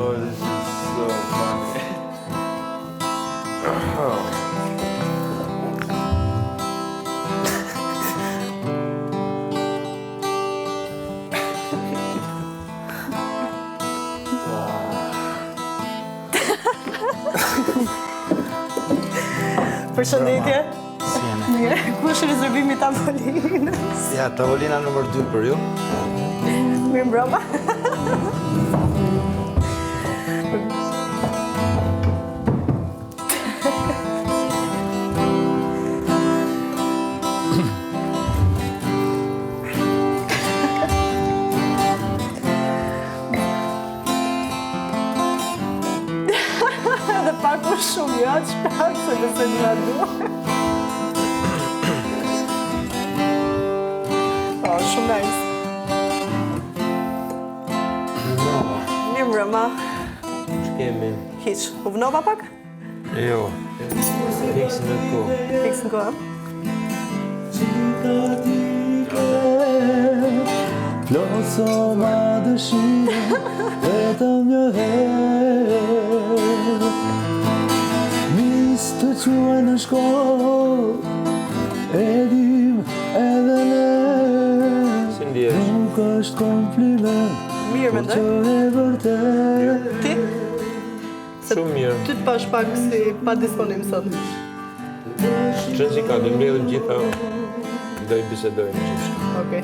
Oh, this is so funny. Përshëndetje. Si jeni? Mirë, ku është rezervimi i tavolinës? Ja, tavolina numër 2 për ju. Mirëmbrëma. Edhe pak më shumë, jo aq pak se nëse në duhet. Oh, shumë nice. Mirëmbrëma. Ç'kemi? Hiç, u vonova pak? Jo, fiks në kohë. Fiks në kohë. Plotësoma dëshirën vetëm një herë Miqtë të quajnë në shkollë E dim edhe ne Si ndihesh? Nuk është kompliment Mirë, Por mendoj. që e vërtet Ti? Shumë mirë. Ty të pash pak si pa disponim sot. Ç'rëndësi ka, do mbledhim gjitha, do i bisedojmë gjithçka. Okej.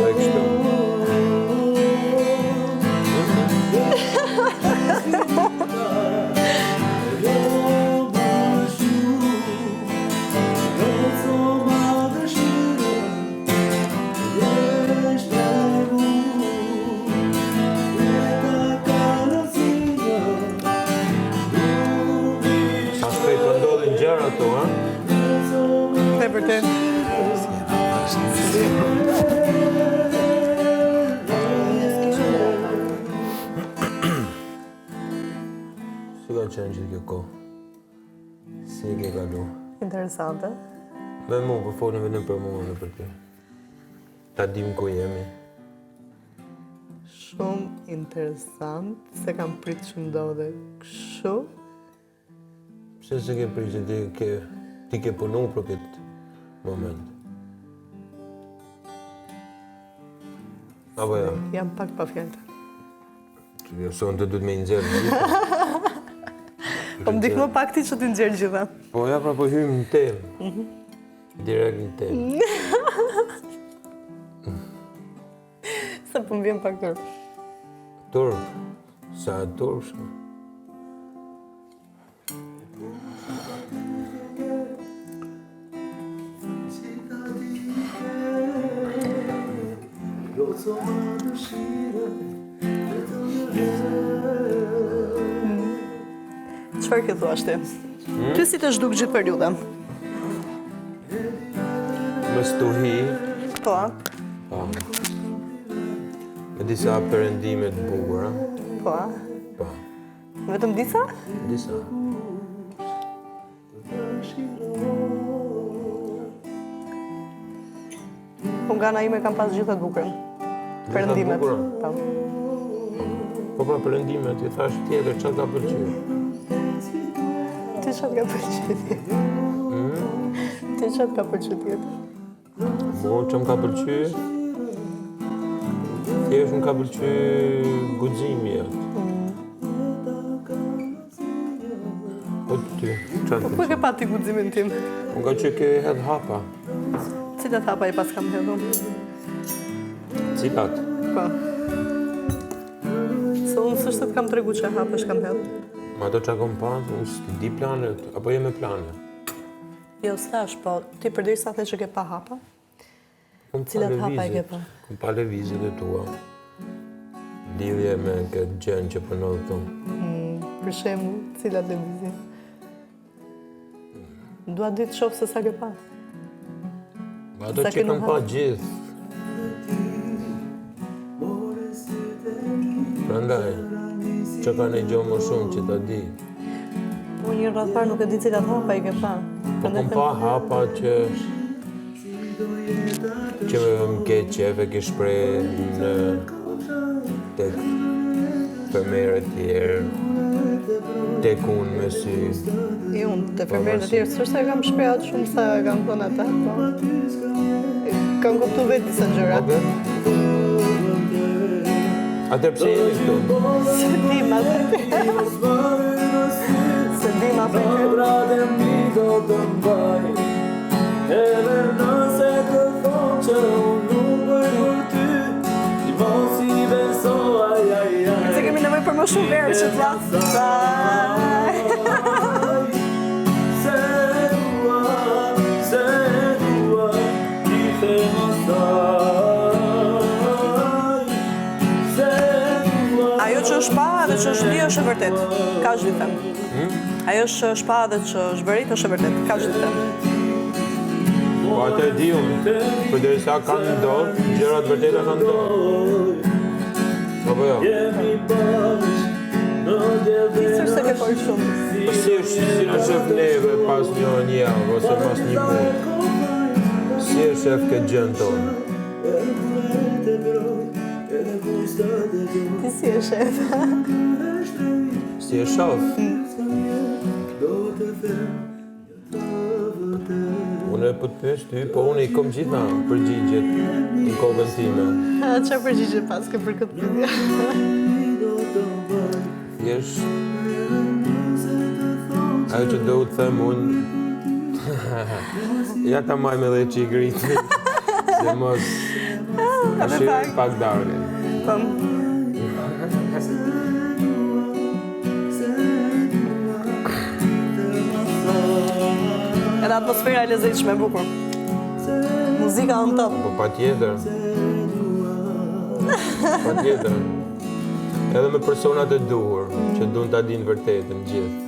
Dhe kështu. Sa shpejt po ndodhin gjëra këtu, ha? E vërtet. Si ka qenë gjithë kjo kohë? Si e ke kalu? Interesante. Me mu, po folim vetëm për mua dhe për ty. Ta dim ku jemi. Shumë interesant, s'e kam prit që ndodhe kështu. Pse s'e ke prit që ti ke, ti ke punu për këtë moment? Apo jo? Jam pak pa fjalë. Jo, se unë të duhet me i nxjerrë gjitha. Po më ndihmo pak ti që t'i nxjerr gjitha. Po ja, pra po hyjmë në temë. Direkt në temë. Se po më vjen pak turp. Turp. Sa e turpshme. Çfarë ke thua ti? Hmm? Ty si të është duk gjithë periudha? Me stuhi, Po, a? po. Me disa perëndime të bukura. Po, a? Po, Vetëm disa? disa. Po nga ana ime kam pas gjitha të bukurën. Perëndimet. bukura? Po. Po pra perëndimet, i thash tjetër, çfarë ka pëlqyer? Ti çfarë ka pëlqyer tjetër? Hmm? Ti çfarë ka pëlqyer tjetër? Po, që më ka pëlqyer? Thjesht më ka pëlqyer guximi jot. Po ty, çfarë Po të ku e ke pa ti guximin tim? Po nga që ke hedh hapa. Cilat hapa i pas kam hedhur? Cilat? Po. Se unë s'është të kam tregu që hapash kam hedhur. Ma ato që kom pa, unë s'ti di planet, apo je me plane? Jo, s'thash, po ti përderisa the që ke pa hapa, Kom pa Cilat hapa e ke lëvizjet, pa? Kom pa lëvizjet e tua. Lidhje me këtë gjën që po ndodh këtu. për shembull, cilat lëvizje? Dua di të shoh se sa ke pa. Ma ato Sa që ke kam në pa hap? gjithë. Prandaj, që ka një gjë më shumë që ta di. Po një radhë parë nuk e di cilat hapa i ke pa. Po Prandaj kom them, pa hapa që që më ke qef e ke shpreh në Tek fermerët tjerë, tek unë me sy. Jo, unë te fermerët e tjerë, s'është se e kam shpreh aq shumë sa e kanë thënë ata, po. Kam kuptu vetë disa gjëra. Okej. Atëherë pse jemi këtu? S'e di ma the ti. S'e di ma the ti. Edhe nëse të thonë që unë nuk bëj për ty Ti mos i beso, aj, aj, aj Se kemi nevojë për më shumë verë që të flas. Se dua, se dua, ti the mos aj Se dua Ajo që është pa edhe që është ndi është e vërtet. Kaq di them. Ajo që është pa edhe që është vërejt është e vërtet. Kaq di them. Po atë e di unë, përderisa kanë ndodhë, gjërat vërteta kanë ndodhë. Apo jo? Jemi bashkë në Ti s'është se ke folë shumë. Po si është si na shef neve pas një një javë ose pas një muaj? Si e shef këtë gjën tonë? Ti si e shef? Si e shof? Unë po të pyes ty, po unë i kom gjitha përgjigjet në kokën time. Çfarë përgjigje paske për këtë pyetje? Thjesht ajo që do të them unë Ja ta majmë edhe çik ritmin Se mos Ta Edhe shirë pak. pak darkën Po. Edhe atmosfera e lezetshme, e bukur. Muzika on top. Po pa tjetër Pa tjetër Edhe me personat e duhur Që duan ta dinë vërtetën gjithë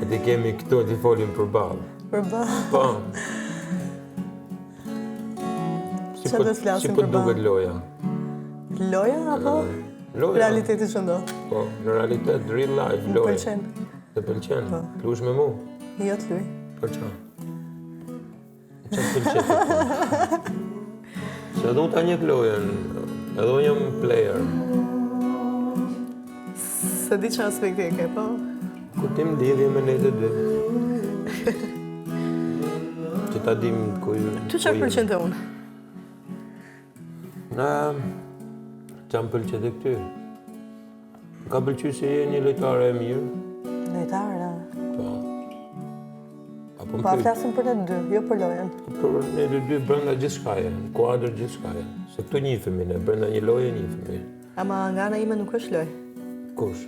E ti kemi këtu ti folim përballë Përballë. Po Si Çfarë po, do të flasim si po përballë? duket loja? Loja apo Loja realiteti që ndodh? Po, në realitet, real life, Më loja pëlqen. Të pëlqen? Po. Të luash me mu? Jo të luj. Për qa? Qa të pëlqen? Se edhe unë ta njeh lojën, edhe unë jam player. Se di që aspekti e ke, po? Ku tim lidhje me ne të dy? Që ta dim ku Ty çfarë ku jemi. pëlqen te unë? Na, qa më pëlqen te ty? Më ka pëlqy se je një lojtare e mirë. Lojtare. Po. Apo më Po a pyet? flasim për ne të dy, jo për lojën. Për ne të dy brenda gjithçkaje, në kuadër gjithçkaje. Se këtu njihemi ne, brenda një loje njihemi. Ama nga ana ime nuk është lojë, Kush?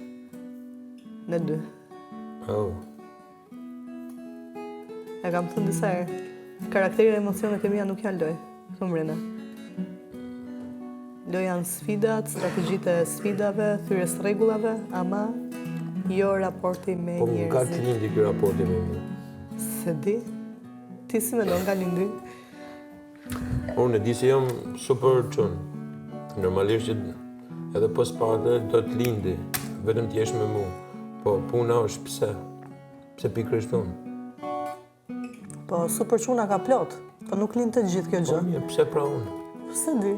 ne dy. Oh. E kam thënë disa herë. Karakteri dhe emocionet e mia nuk janë lojë, këtu mbrenda. Lojë janë sfidat, strategjitë e sfidave, thyrjes rregullave, ama jo raporti me Po më ka të njerëzit. lindi ky raporti me mua. Se di. Ti si mendon nga lindi? Unë e di se jam super çun. Normalisht që edhe po s'pate do të lindi, vetëm të jesh me mua. Po puna është pse? Pse pikërisht unë? Po super çuna ka plot, po nuk lind të gjithë kjo Po gjë. mirë, pse pra unë? Se di.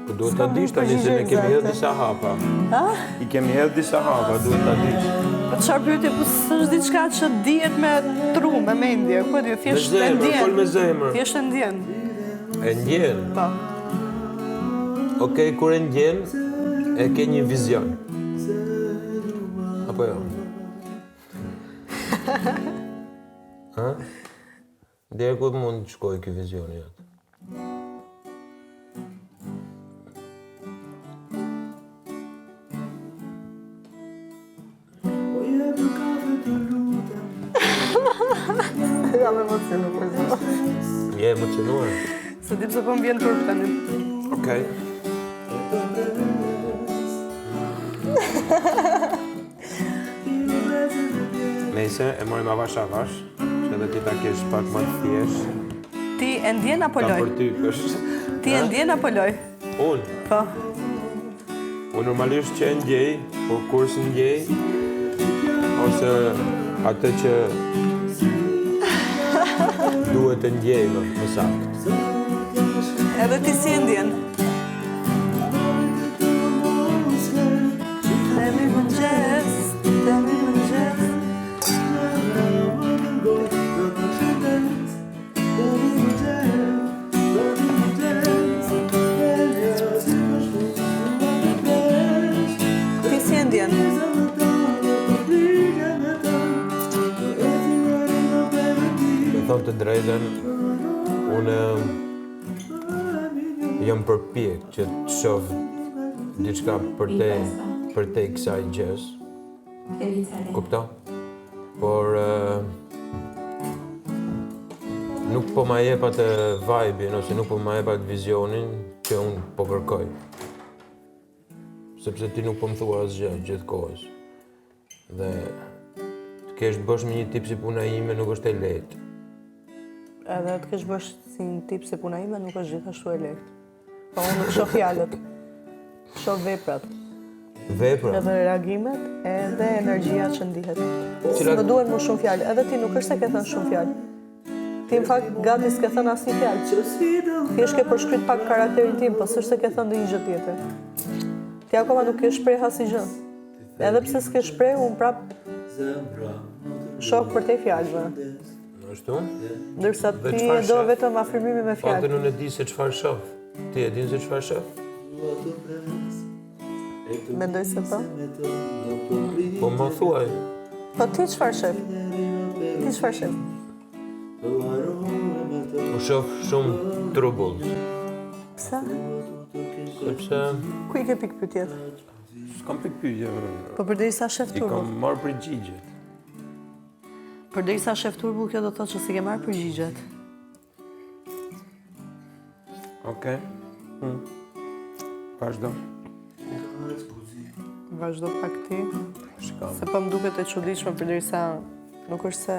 Po duhet ta S'kam dish tani se ne përgjigje kemi hedhë egzakte. disa hapa. Ha? I kemi hedhë disa hapa, duhet ta dish. Po çfarë pyetje, po s'është diçka që dihet me tru, me mendje, ku e di, Me thjesht e zemër, ndjen. fol me zemër. Thjesht e ndjen. E ndjen. Po. Okej, kur e ndjen, e ke një vizion. Apo jo? Ha? Deri ku mund të shkojë ky vizioni jot? Po jep një kafe të lutem Jam emocionuar për zot. Je emocionuar? Se di pse po më vjen turp tani. Okej. Nëse e morim avash avash, që edhe ti ta kesh pak më të thjeshtë, Ti e ndjen apo ta loj? përtypësh. Ti e ndjen apo loj? Unë, Po. unë normalisht që e ndjej, po kur s'e ndjej, ose atë që duhet të ndjej më, më saktë. Edhe ti si e ndjen? ndjen. Me thonë të drejtën, unë jam përpjek që të shoh diçka përtej, përtej kësaj gjës. Kupto? Por nuk po ma jep atë vibe-in ose nuk po ma jep atë vizionin që unë po kërkoj. Sepse ti nuk po më thua asgjë gjithë kohës. Dhe të kesh të bësh me një tip si puna ime nuk është e lehtë. Edhe të kesh bësh si një tip si puna ime nuk është gjithashtu e lehtë. Po unë nuk shoh fjalët. Shoh veprat. Veprat. Edhe reagimet, edhe energjia që ndihet. Cilat... Më duhen më shumë fjalë, edhe ti nuk është se ke thënë shumë fjalë. Ti në fakt gati s'ke thënë asnjë fjalë. Thjesht ke përshkruar pak karakterin tim, po s'është se ke thënë ndonjë gjë tjetër. Ti akoma nuk ke shpreh asnjë gjë. Edhe pse s'ke shpreh, unë prap shoh përtej fjalëve. Ashtu? Ndërsa ti e do vetëm afirmimin me fjalë. Po unë e di se çfarë shoh. Ti e din se çfarë shoh? Mendoj se po. Po më thuaj. Po ti çfarë shef? Ti çfarë shef? Unë shoh shumë trubull. Pse? Sepse Ku i ke pikëpyetjet? S'kam pikëpyetje. Po përderisa shef turbull. I kam marrë përgjigjet. Përderisa shef turbull, kjo do të thotë që s'i ke marrë përgjigjet. Okej. Hmm. Vazhdo. Vazhdo pak ti. Shikam. Se po më duket e çuditshme përderisa nuk është se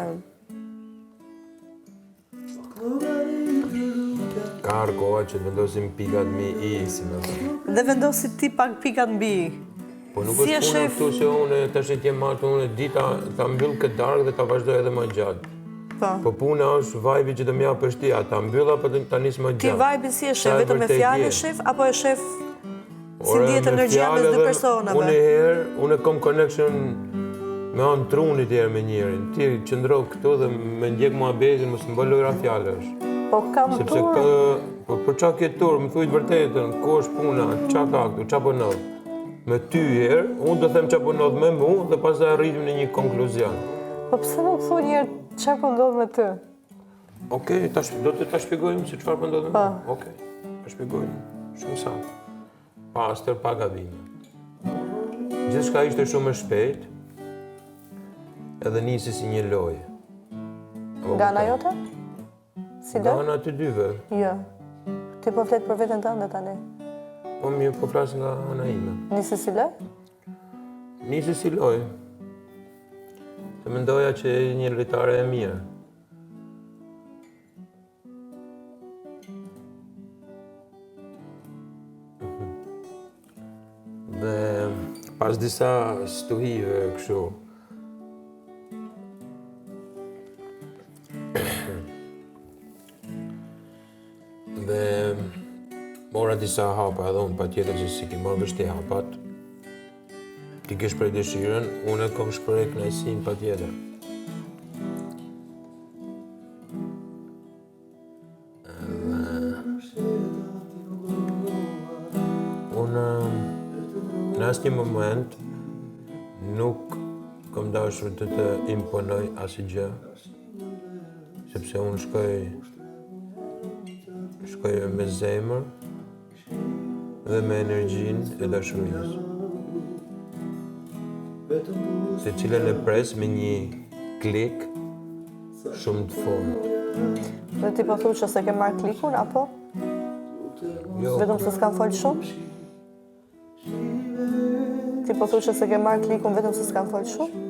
Ka ardhur koha që të vendosim pikat mbi i, si me thënë. Dhe vendosi ti pak pikat mbi i. Po nuk është puna këtu se unë tash të jem marrë unë di ta ta mbyll këtë darkë dhe ta vazhdoj edhe më gjatë. Po. Po puna është vibe që të më japësh ti, a ta mbyll apo ta nis më gjatë. Ti vibe si e shef, vetëm me fjalë e shef apo e shef si ndihet energjia mes dy personave? Unë herë, unë kam connection me anë trunit herë me njerin. Ti qëndro këtu dhe më ndjek muhabetin, mos më bë lojra fjalësh. Po kam tur. Sepse kë, po për ça ke tur, më thuj të vërtetën, ku është puna, ça ka këtu, ça po ndodh. Me ty herë, unë do them ça po ndodh me mu dhe pastaj arrijmë në një konkluzion. Po pse nuk thua një herë ça po ndodh me ty? Okej, ta do të ta shpjegojmë se çfarë po ndodh me mu. Okej, ta shpjegojmë. Shumë saktë. Pastër, pa gabime. Gjithçka ishte shumë e shpejtë. Edhe nisi si një lojë. Nga ana jote? Si lojë? Nga ana të dyve. Jo. Ti po flet për veten tënde tani. Po mirë, po flas nga ana ime. Nisi si lojë? Nisi si lojë. Se mendoja që je një lojtare e mirë. Dhe pas disa stuhive kështu, Dhe mora disa hapa edhe unë patjetër që s'i ke marrë veç ti hapat. Ti ke shpreh dëshirën, unë e kom shpreh kënaqësinë patjetër. Unë në asnjë moment nuk kom dashur të të imponoj asgjë, sepse unë shkoj shkoj me zemër dhe me energjinë e dashurisë. Të cilën e pres me një klik shumë të fortë. Dhe ti po thu që s'e ke marrë klikun, apo? Jo. Vetëm se s'kam folë shumë? Ti po thu që s'e ke marrë klikun vetëm se s'kam folë shumë?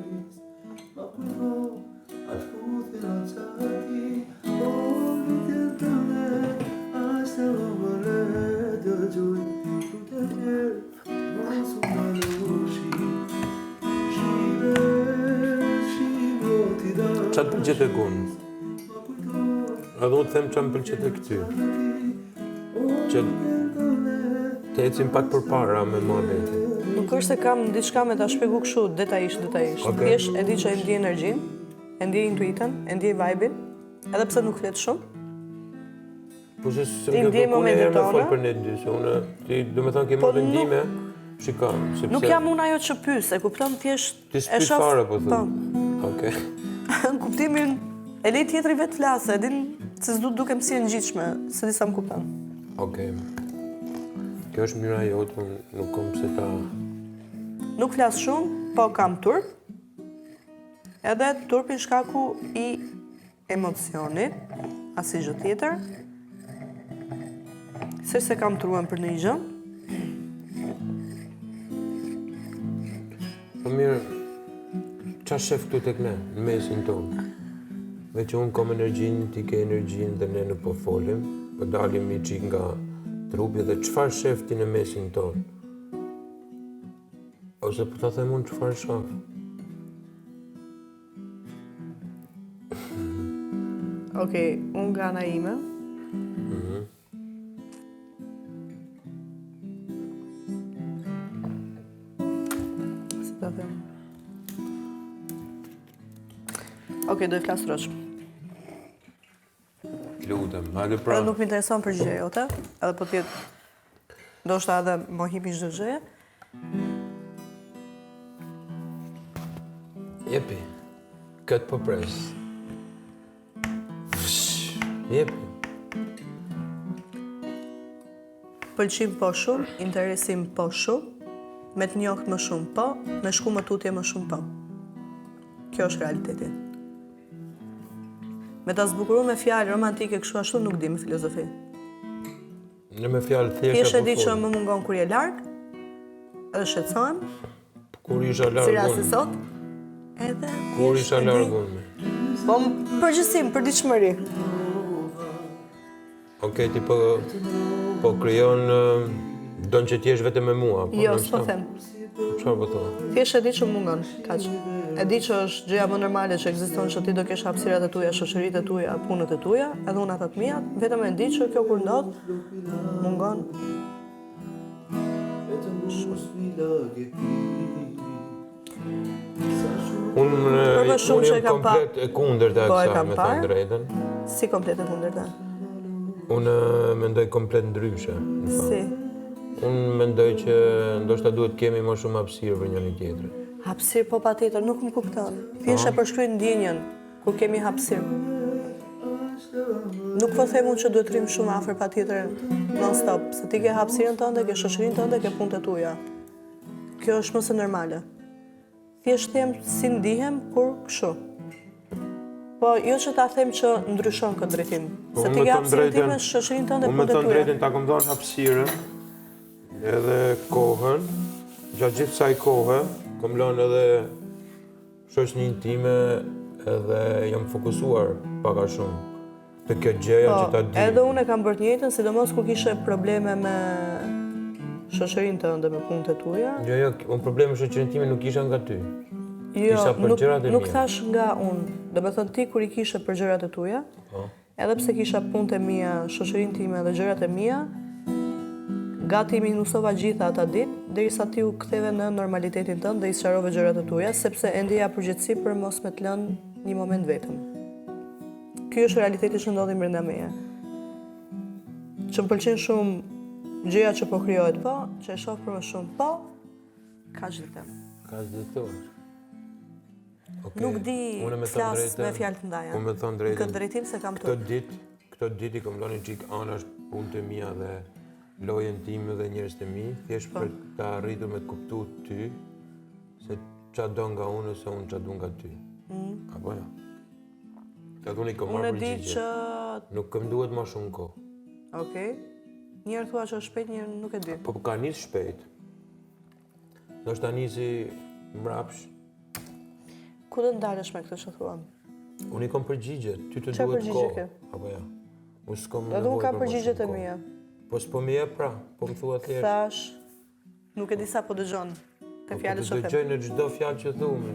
Ça të pëlqen tek unë? Edhe unë të them ça më pëlqen tek ty. Që të ecim pak përpara me muhabetin. Nuk është se kam diçka me ta shpjegu kështu detajisht, detajisht. Okay. Thjesht e di që e ndjej energjinë, e ndjej intuitën, e ndjej vibe-in, edhe pse nuk flet shumë. Po se s'më ke kërku një herë me fol për ne dy, se unë, ti domethënë ke po marrë vendime. Shiko, sepse... Nuk jam unë ajo që pys, e kupton thjesht... Ti s'pyet fare, po thu. Po. Okej. Në kuptimin, e lej tjetri vetë flasë, e din se s'du të dukem si e ngjitshme, s'e di sa më kupton. Okej. Kjo është mënyra jote, unë nuk kom pse ta... Nuk flas shumë, po kam turp. Edhe turpin shkaku i emocionit, asnjë gjë tjetër. S'është se kam truan për ndonjë gjë. Po mirë, ça shef këtu tek ne, në mesin tonë? Meqë unë kom energjinë, ti ke energjinë dhe ne nuk po folim, po dalim një çikë nga trupi dhe çfarë shef ti në mesin tonë? Ose po ta them unë çfarë shof? Okej, unë nga ana ime. Mhm. Si ta them? Okej, do e flas rroç. Lutem, hajde pra. Edhe nuk më intereson përgjigja jote, edhe po të jetë ndoshta edhe mohimi i çdo gjëje. Jepi. Këtë po pres. Jepi. Pëlqim po shumë, interesim po shumë, me të njohtë më shumë po, me shku më tutje më shumë po. Kjo është realiteti. Me ta zbukuru me fjalë romantike kështu ashtu nuk di me filozofi. Në me fjalë thjeshta. Thjesht e di po që më mungon kur je larg. Edhe shqetësohem. Kur isha larg. Si rasti sot. Edhe kur isha larg unë. Po përgjithësim, përditshmëri. Okej, ti po po krijon don që të jesh vetëm me mua, po. Jo, s'po them. Çfarë po thua? Thjesht e di që mungon, kaq. E di që është gjëja më normale që ekziston që ti do kesh hapësirat e tuaja, shoqëritë e tuaja, punët e tuaja, edhe unë ata të mia, vetëm e di që kjo kur ndodh mungon. Unë unë jam komplet e kundërta e po, kësaj, me thënë drejtën. Si komplet e kundërta? Unë mendoj komplet ndryshe. Si? Unë mendoj që ndoshta duhet kemi më shumë hapësirë për njëri tjetrin. Hapësirë po patjetër, nuk më kupton. Thjesht e po. përshkruaj ndjenjën kur kemi hapësirë. Nuk po them unë që duhet të rrim shumë afër patjetër non stop, se ti ke hapësirën tënde, ke shoqërinë tënde, ke punët e tuaja. Kjo është më se normale. Thjesht them si ndihem kur kështu. Po, jo që ta them që ndryshon këtë drejtim. Po, se ti ke hapësirën time, shoqërinë tënde, punët e tuaja. Unë me thënë drejtën ta kom dhënë hapësirën, edhe kohën, gjatë gjithë kësaj kohe, kom lënë edhe shoqërinë time edhe jam fokusuar pak a shumë te kjo gjëja po, që ta di. Edhe unë e kam bërë të njëjtën, sidomos kur kishe probleme me shoqërinë tënde, me punët e tuaja. Jo, jo, unë probleme me shoqërinë time nuk kisha nga ty. Jo, kisha për nuk, gjërat e mia. Nuk thash nga unë. Domethënë ti kur i kishe për gjërat e tuaja, po. Edhe pse kisha punët e mia, shoqërinë time dhe gjërat e mia, gati i minusova gjitha ata ditë, derisa ti u ktheve në normalitetin tënd dhe i sqarove gjërat e tuaja, sepse e ndjeja përgjegjësi për mos me të lënë një moment vetëm. Ky është realiteti që ndodhi brenda meje. Që më pëlqen shumë gjëja që po krijohet, po, që e shoh për më shumë, po, kaq do të them. Kaq do të thuash. Okay. Nuk di flas me fjalë të ndaja. Unë me thënë drejtën. Këtë drejtim s'e kam Këto ditë, këto ditë i kom lënë çik anash punët e mia dhe lojën time dhe njerëzit e mi, thjesht po. për të arritur me të kuptu ty se ça do nga unë ose unë ça du nga ty. Mm. Apo jo. Ka unë i kom marrë përgjigje. Unë e di që... Nuk më duhet ma shumë kohë. Okej. Një herë thua që është shpejt, një herë nuk e di. Po, po ka nisë shpejt. Ndoshta nisi mbrapsh. Ku do të ndalesh me këtë që thua? Unë i kom përgjigjet, ty të duhet kohë. Apo ja. Unë s'kom nevojë. Edhe unë kam përgjigjet e mia. Po s'po më jep pra, po më thua thjesht. Thash, nuk e di sa po dëgjon te po, fjalët që them. Po dëgjoj në çdo fjalë që thua.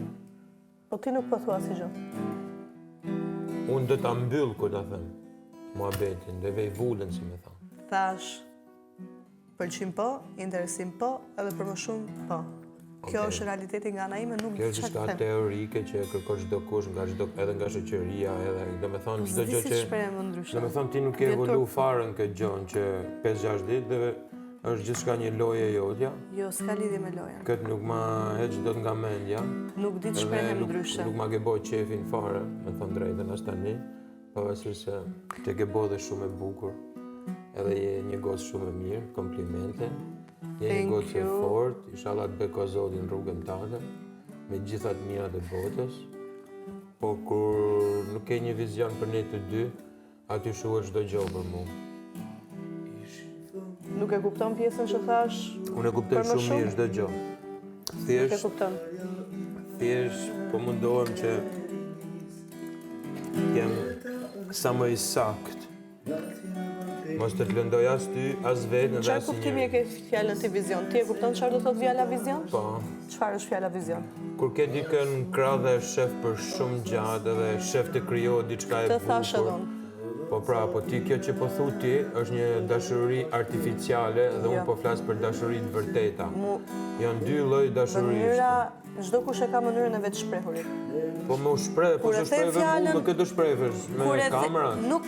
Po ti nuk po thua asgjë. Unë do ta mbyll kur ta them muhabetin, do vej vulën si me thënë. Thash, Pëlqim po, interesim po, edhe për më shumë po. Kjo okay. është realiteti nga ana ime, nuk di çfarë të them. Kjo është diçka teorike që e kërkon çdokush nga çdo edhe nga shoqëria, edhe domethënë po, çdo gjë që domethënë ti nuk ke evolu fare në këtë gjë që 5-6 ditë dhe. Është gjithçka një lojë e jotja. Jo, s'ka lidhje me lojën. Këtë nuk ma heq dot nga mendja. Nuk di të shprehem ndryshe. Nuk ma ke bo qefin fare, me thënë drejtën, as tani. Pavarësisht se ti ke bo dhe shumë e bukur. Edhe je një gocë shumë e mirë, komplimente. Je një gocë e fortë, inshallah të beko Zoti në rrugën tënde, me gjitha të mirat e botës. Po kur nuk ke një vizion për ne të dy, Aty shuhet çdo gjë për mu. Nuk e kupton pjesën që thash? Unë e kuptoj shumë mirë çdo gjë. Thjesht. Nuk e kupton. Thjesht po mundohem që të jem sa më i saktë. Mos të të lëndoj as ty, as veten dhe asnjë. Çfarë kuptimi e ke fjalën ti vizion? Ti e kupton çfarë do thotë fjala vizion? Po. Çfarë është fjala vizion? Kur ke dikën në krah dhe e shef për shumë gjatë dhe shef të krijohet diçka e bukur. Të thashë edhe unë. Po pra, po ti kjo që po thu ti është një dashuri artificiale dhe unë jo. po flas për dashuri të vërteta. Mu... Janë dy lloj dashurish. Mënyra, çdokush e ka mënyrën e vet shprehurit. Po me u shpreh, po s'u shprehve mu, me kë do shprehesh, me kamera. Nuk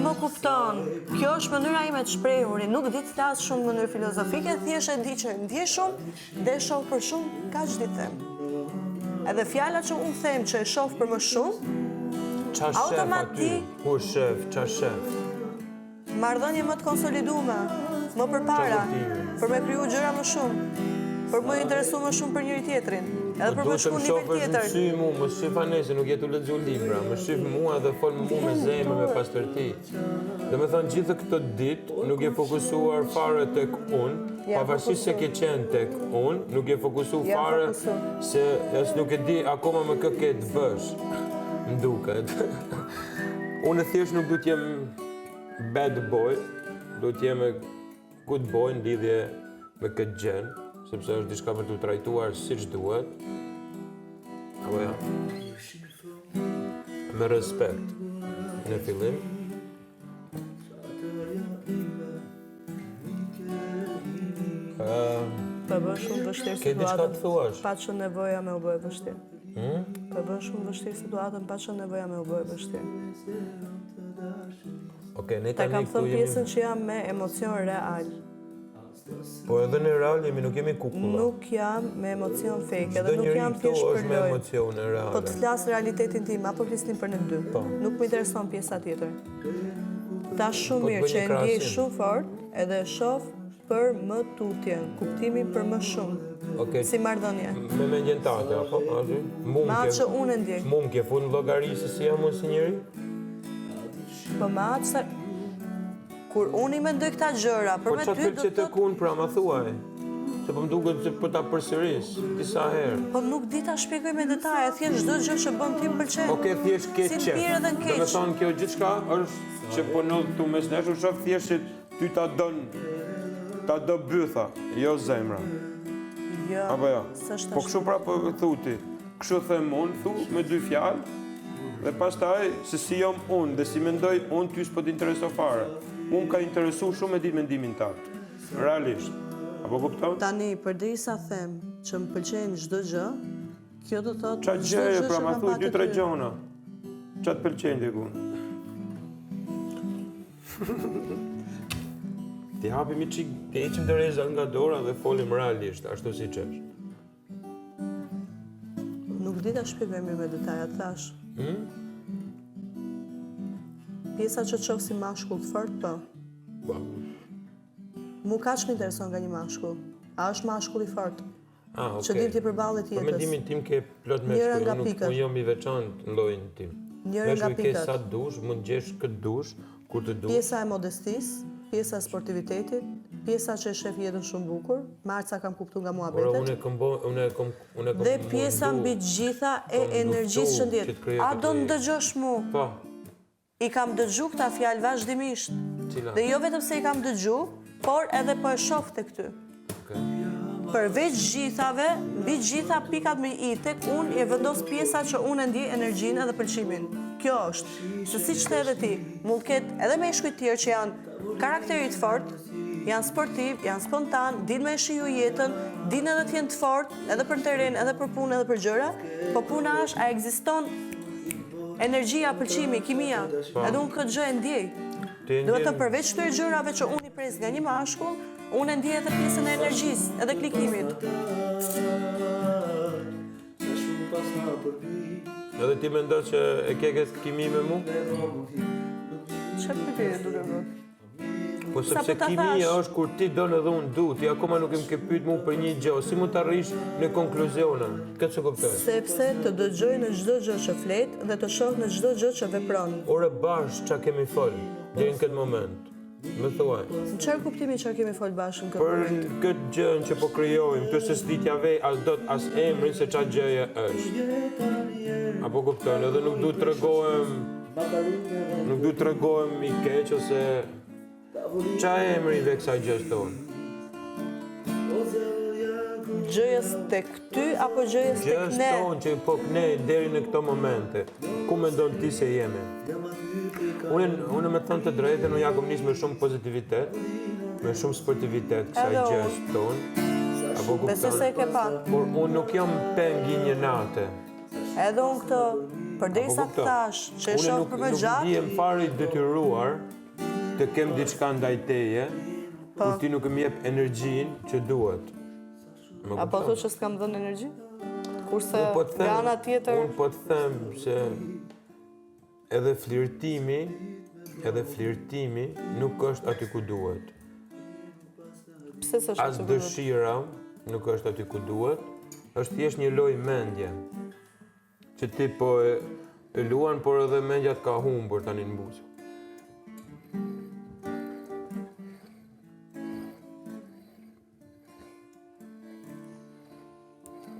më kupton. Kjo është mënyra ime të shprehurit. Nuk di të flas shumë në mënyrë filozofike, thjesht e di që ndjej shumë Dhe e shoh për shumë, kaq di të them. Edhe fjala që unë them që e shoh për më shumë, Ça shef aty? Ku shef? Ça shef? Marrëdhënie më të konsolidume, më përpara, për me kriju gjëra më shumë, për m'u interesu më shumë për njëri tjetrin, edhe për me shku në nivel tjetër. Në sy mu, më shif anej se nuk je tu lexu libra, më shif mua dhe fol me mu me zemër, me pastërti. Domethënë gjithë këto ditë nuk je fokusuar fare tek unë, pavarësisht se ke qenë tek unë, nuk je fokusu fare se as nuk e di akoma me kë ke të bësh. Më duket. Unë thjesht nuk du të jem bad boy, du të jem good boy në lidhje me këtë gjënë, sepse është diçka për t'u trajtuar siç duhet. Apo jo. Me respekt në fillim. Po e bën shumë vështirë situatën. Ke diçka të thuash? Pa qenë nevoja me u bë e vështirë. Hmm? Po e bën shumë vështirë situatën, pa qenë nevoja me u bë e vështirë. Okej, ne tani Ta kam thënë pjesën që jam me emocion real. Po edhe ne real jemi, nuk jemi kukulla. Nuk jam me emocion fake, edhe nuk jam thjesht për lojë. me emocione reale. Po të flas realitetin tim, apo flisnim për ne dy. Po. Nuk më intereson pjesa tjetër. Ta shumë po mirë që e ndjej shumë fort, edhe e shoh për më tutje, kuptimin për më shumë. Okay. Si marrëdhënie. Me mendjen tate, apo? Aty? Mu më ke... që unë e ndjej. Mu më ke fut në llogari se si jam unë si njeri? Po me atë sa... Kur unë i mendoj këta gjëra, për po me ty do të... Po ça të tek unë pra, ma thuaj? Se po më duket se po ta përsëris, disa herë. Po nuk di ta shpjegoj me detaje, thjesht çdo gjë që bën ti më pëlqen. Oke, thjesht ke qef. Si të mirë edhe në keq. Domethënë, kjo gjithçka është që po ndodh këtu mes nesh, unë shoh thjesht që ty ta don, ta do bytha, jo zemra. Jo, Apo jo? Po kështu pra po thu ti. Kështu them unë, thu me dy fjalë, dhe pastaj se si jam unë dhe si mendoj unë ty s'po të intereso fare. Mu më ka interesu shumë me ditë mendimin tat. Realisht. Apo kupton? Tani, përderisa them që më pëlqen çdo gjë, kjo do thotë çdo gjë që pra, ma thuaj dy tre gjona. Ça të pëlqen tek unë? T'i hapim një çik, t'i heqim dorezat nga dora dhe folim realisht, ashtu siç është. Nuk di ta shpjegoj mirë me detaje, të thash. Hmm? Pjesa që të shoh si mashkull të fort, po. Po. Mu kaq më intereson nga një mashkull. A është mashkull i fort? Ah, okay. Që din t'i përballet jetës. Për mendimin tim ke plot meshkuj, unë nuk unë jam i veçantë në llojin tim. Njëra nga pikat. Meshkuj ke sa dush, mund të gjesh kë dush, Kur të dush. Pjesa e modestisë, pjesa e sportivitetit, pjesa që e shef jetën shumë bukur, me aq sa kam kuptu nga muhabetet. Ore, unë e kom bo, unë e kom, unë e kom Dhe pjesa mbi të gjitha e energjisë që ndjen. A do më dëgjosh mu? Po. I kam dëgju këta fjalë vazhdimisht. Cila? Dhe jo vetëm se i kam dëgju, por edhe po e shoh tek ty. Përveç gjithave, mbi gjitha pikat mbi i tek unë e vendos pjesa që unë e ndjej energjinë edhe pëlqimin. Kjo është, se siç the edhe ti, mund të ketë edhe meshkuj të tjerë që janë karakteri të fortë, janë sportiv, janë spontan, dinë me e shiju jetën, dinë edhe të jenë të fortë, edhe për terren, edhe për punë, edhe për gjëra, po puna është a ekziston energjia, pëlqimi, kimia. Po. Edhe unë këtë gjë e ndjej. Do të përveç këtyre gjërave që unë i pres nga një mashkull, Unë e ndjej edhe pjesën e energjisë, edhe klikimit. Edhe ti mendon që e ke këtë kimi me mu? Çfarë pyetje duke bërë? Po sepse po kimia është kur ti don edhe unë du, ti akoma nuk më ke pyet mu për një gjë, si mund të arrish në konkluzione? Këtë s'e kuptoj. Sepse të dëgjoj në çdo gjë që flet dhe të shoh në çdo gjë që vepron. Ore bash ça kemi fol deri në këtë moment. Më thuaj. Në çfarë kuptimi çfarë kemi fol bashkë në këtë moment? Për këtë gjënë që po krijojmë, këtu se s'di t'ja vej as dot as emrin se ça gjëje është. Apo kupton, edhe nuk du të tregohem nuk du të tregohem i keq ose ça emri i ve kësaj gjësë tonë. Gjëjës tek ty apo gjëjës tek ne? Gjësë tonë që po ne deri në këto momente. Ku mendon ti se jemi? Unë, unë me thënë të drejtën, unë ja kom nis me shumë pozitivitet, me shumë sportivitet kësaj gjësë tonë. Apo kupton? Besoj se e ke pa. Por unë nuk jam peng i një nate. Edhe unë këtë, përderisa të thash, që e shoh për më gjatë... Unë nuk ndihem fare i detyruar të kem diçka ndaj teje, po. kur ti nuk më jep energjinë që duhet. A po thua që s'kam dhënë energji? Kurse po nga ana tjetër... Unë po të them se edhe flirtimi, edhe flirtimi nuk është aty ku duhet. Pse s'është aty ku duhet? As dëshira nuk është aty ku duhet, është thjesht një lojë mendje. Që ti po e, e luan, por edhe mendja të ka humbur tani në buzë.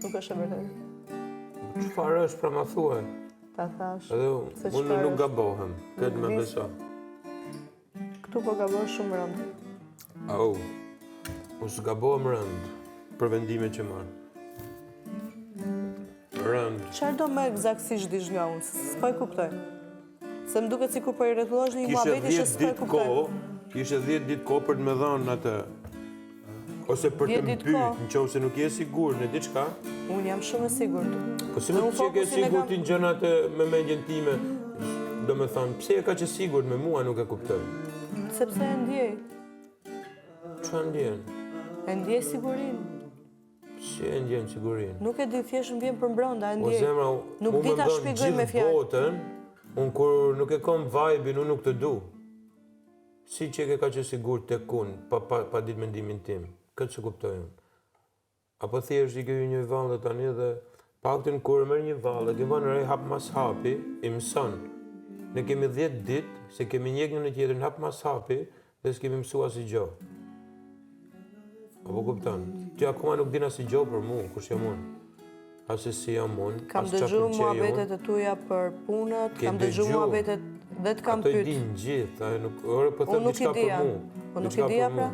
Nuk është e vërtetë. Çfarë është pra ma thuaj? Ta thash. Edhe unë nuk gabohem, këtë më beso. Këtu po gabohesh shumë rëndë. Au. Unë s'gabohem rëndë për vendimet që marr. Rëndë. Çfarë do më ekzaktësisht dish nga unë? S'po e kuptoj. Se më duket sikur po i rrotullohesh një muhabeti që s'po e kuptoj. Kishe 10 ditë kohë për të më dhënë atë ose për të më pyet, në qoftë se nuk je sigurt në diçka. Unë jam shumë e sigurt. Po si mund të jesh e sigurt ti në gjërat me mendjen time? Domethënë, pse je kaq e sigurt me mua nuk e kuptoj. Sepse e ndjej. Çfarë ndjen? E ndjej sigurinë. Si e ndjen sigurinë? Nuk e di, thjesht më vjen përmbrenda, e ndjej. O zemra, nuk di ta shpjegoj me fjalë. Botën, unë kur nuk e kam vibe-in, unë nuk të du. Si qeke kaq e sigurt tek unë, pa, pa, pa ditë mendimin tim. Këtë s'e kuptoj unë. Apo thjesht i ke një valle tani dhe paktën kur merr një valle, ke vënë re hap mas hapi, i mëson. Ne kemi 10 ditë se kemi njeh njëri-tjetrin hap mas hapi Dhe s'kemi mësu asnjë gjo. Apo kupton? Ti akoma nuk din asnjë gjo për mu, kush jam unë. As se si jam unë, kam as ça pëlqej unë. Kam dëgju muhabetet e tuja për punët, kam dëgju muhabetet dhe të kam pyet. Ato i din gjithë, ajo nuk, ore po them diçka për mu. Po nuk i dija pra?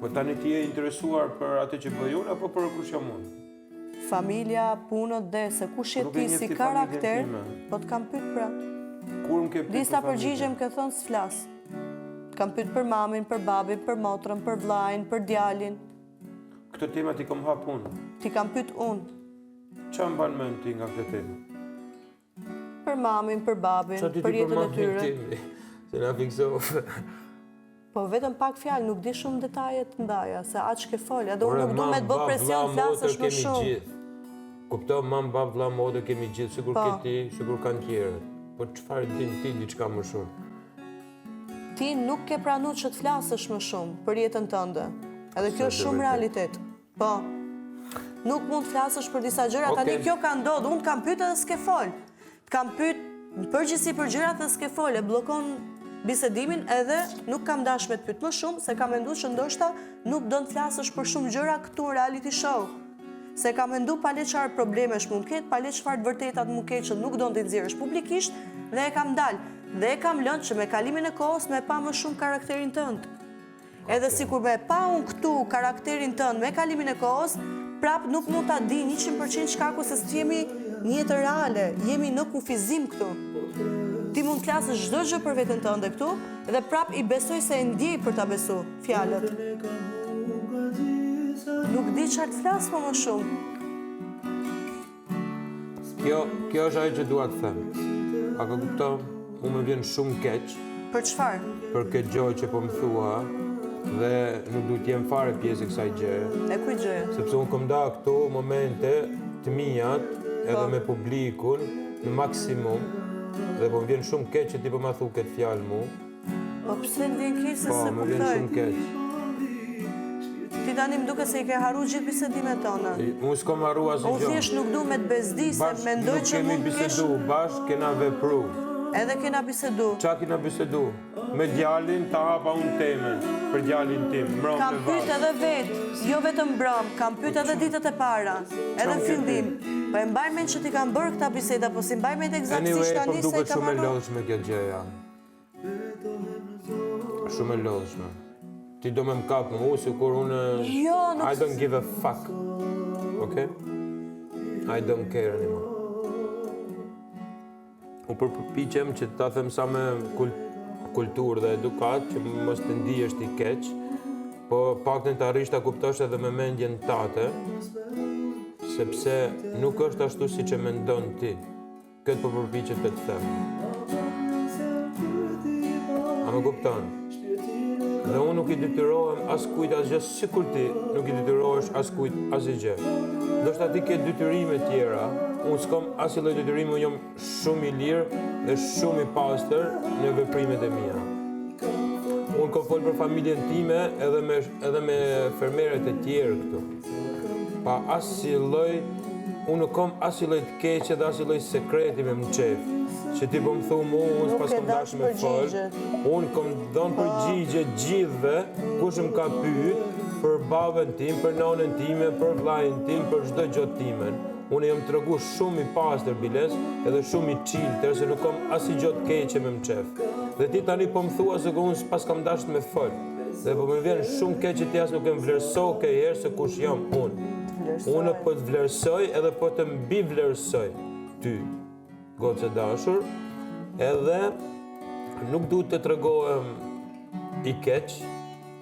Po tani ti je interesuar për atë që bëj unë apo për kush jam unë? Familja, punët dhe se kush je ti si karakter, po të kam pyet pra. Kur më ke pyet? Disa përgjigje më ke thënë s'flas. Të kam pyet për mamin, për babin, për motrën, për vllain, për djalin. Këto tema t'i kam hap unë. T'i kam pyet unë. Ça mban mend ti nga këto tema? Për mamin, për babin, për jetën e tyre. Se na fiksove. Po vetëm pak fjalë, nuk di shumë detaje të ndaja, se aq ke fol, edhe unë nuk du me të bë presion flasësh më shumë. Kupto, mam, bab, vlla, motër kemi gjithë, sikur po. ke ti, sikur kanë tjerët. Po çfarë din ti diçka më shumë? Ti nuk ke pranu që të flasësh më shumë për jetën tënde. Edhe kjo është shumë realitet. Po. Nuk mund të flasësh për disa gjëra, tani kjo ka ndodhur, unë të kam pyet edhe s'ke fol. Të kam pyet në përgjithësi për gjërat dhe s'ke fol, e bllokon bisedimin edhe nuk kam dash me të pyet më shumë, se kam mendu që ndoshta nuk don të flasësh për shumë gjëra këtu në reality show. Se kam mendu pale çfarë problemesh mund të ketë, pale çfarë të vërtetat mund të ketë që nuk don t'i nxjerrësh publikisht dhe e kam ndal. Dhe e kam lënë që me kalimin e kohës me pa më shumë karakterin tënd. Edhe sikur me pa unë këtu karakterin tënd me kalimin e kohës, prapë nuk mund ta di 100% shkaku se s'jemi në jetë reale, jemi në kufizim këtu. Ti mund të flasësh çdo gjë për veten tënde këtu dhe prapë i besoj se e ndjej për ta besu fjalët. Nuk di çfarë të flas më më shumë. Kjo, kjo është ajo që dua të them. A ke kupton? Mu më vjen shumë keq. Për çfarë? Për këtë gjë që po më thua. Dhe nuk du të jem fare pjesë e kësaj gjëje. E kujt gjëje? Sepse unë kom nda këto momente të mijat edhe po. me publikun në maksimum dhe po më vjen shumë keq që ti po ma thu këtë fjalë mu. Po pse të vjen keq se po, s'e kuptoj? Po, më vjen shumë keq. Ti tani më duket se i ke harru gjithë bisedimet tona. Unë s'kom harru asgjë. Unë thjesht nuk du me të bezdis, se mendoj që mund të kesh... Bashkë nuk kemi bisedu, bashkë kena vepru. Edhe kena bisedu. Ça kena bisedu? Me djalin ta hapa unë temën, për djalin tim, mbrëmë Kam pyet edhe vetë, jo vetëm mbrëmë, kam pyet edhe ditët e para, edhe në fillim. Po e mbaj mend që t'i kam bërë këta biseda, po s'i mbaj mend ekzaktësisht tani se i kam harru. Anyway, po më duket shumë e lodhshme kjo gjëja. Shumë e lodhshme. Ti do me më kap mu, sikur unë... Jo, nuk... I don't give a fuck. Okay? I don't care anymore. Unë po përpiqem që ta them sa me kulturë dhe edukatë, që mos të ndihesh ti keq, po paktën të arrish ta kuptosh edhe me mendjen tate, sepse nuk është ashtu siç e mendon ti. Këtë po përpiqem të të them. A më kupton? Dhe unë nuk i detyrohem askujt asgjë, sikur ti nuk i detyrohesh askujt asgjë. Ndoshta ti ke detyrime tjera, unë s'kam asnjë lloj detyrimi, unë jam shumë i lirë dhe shumë i pastër në veprimet e mia. Unë kom folë për familjen time edhe me, edhe me fermerët e tjerë këtu. Pa asnjë lloj, unë nuk kom asnjë lloj të keqe dhe asnjë lloj sekreti me mçef. Që ti po më thu mu, unë s'pas kom dashë me fol. Unë kom dhënë po. përgjigje gjithve, kush më ka pyet për babën tim, për nonën time, për vllajin tim, për çdo gjë timen. Unë jam tregu shumë i pastër biles, edhe shumë i çiltër, se nuk kom asnjë gjë të keqe me mçef. Dhe ti tani po më thua se unë s'pas kam dashtë me fol. Dhe po më vjen shumë keq që ti as nuk e më vlerësoke herë se kush jam unë. Unë po të vlerësoj edhe po të mbivlerësoj ty, gocë e dashur, edhe nuk du të tregohem i keq,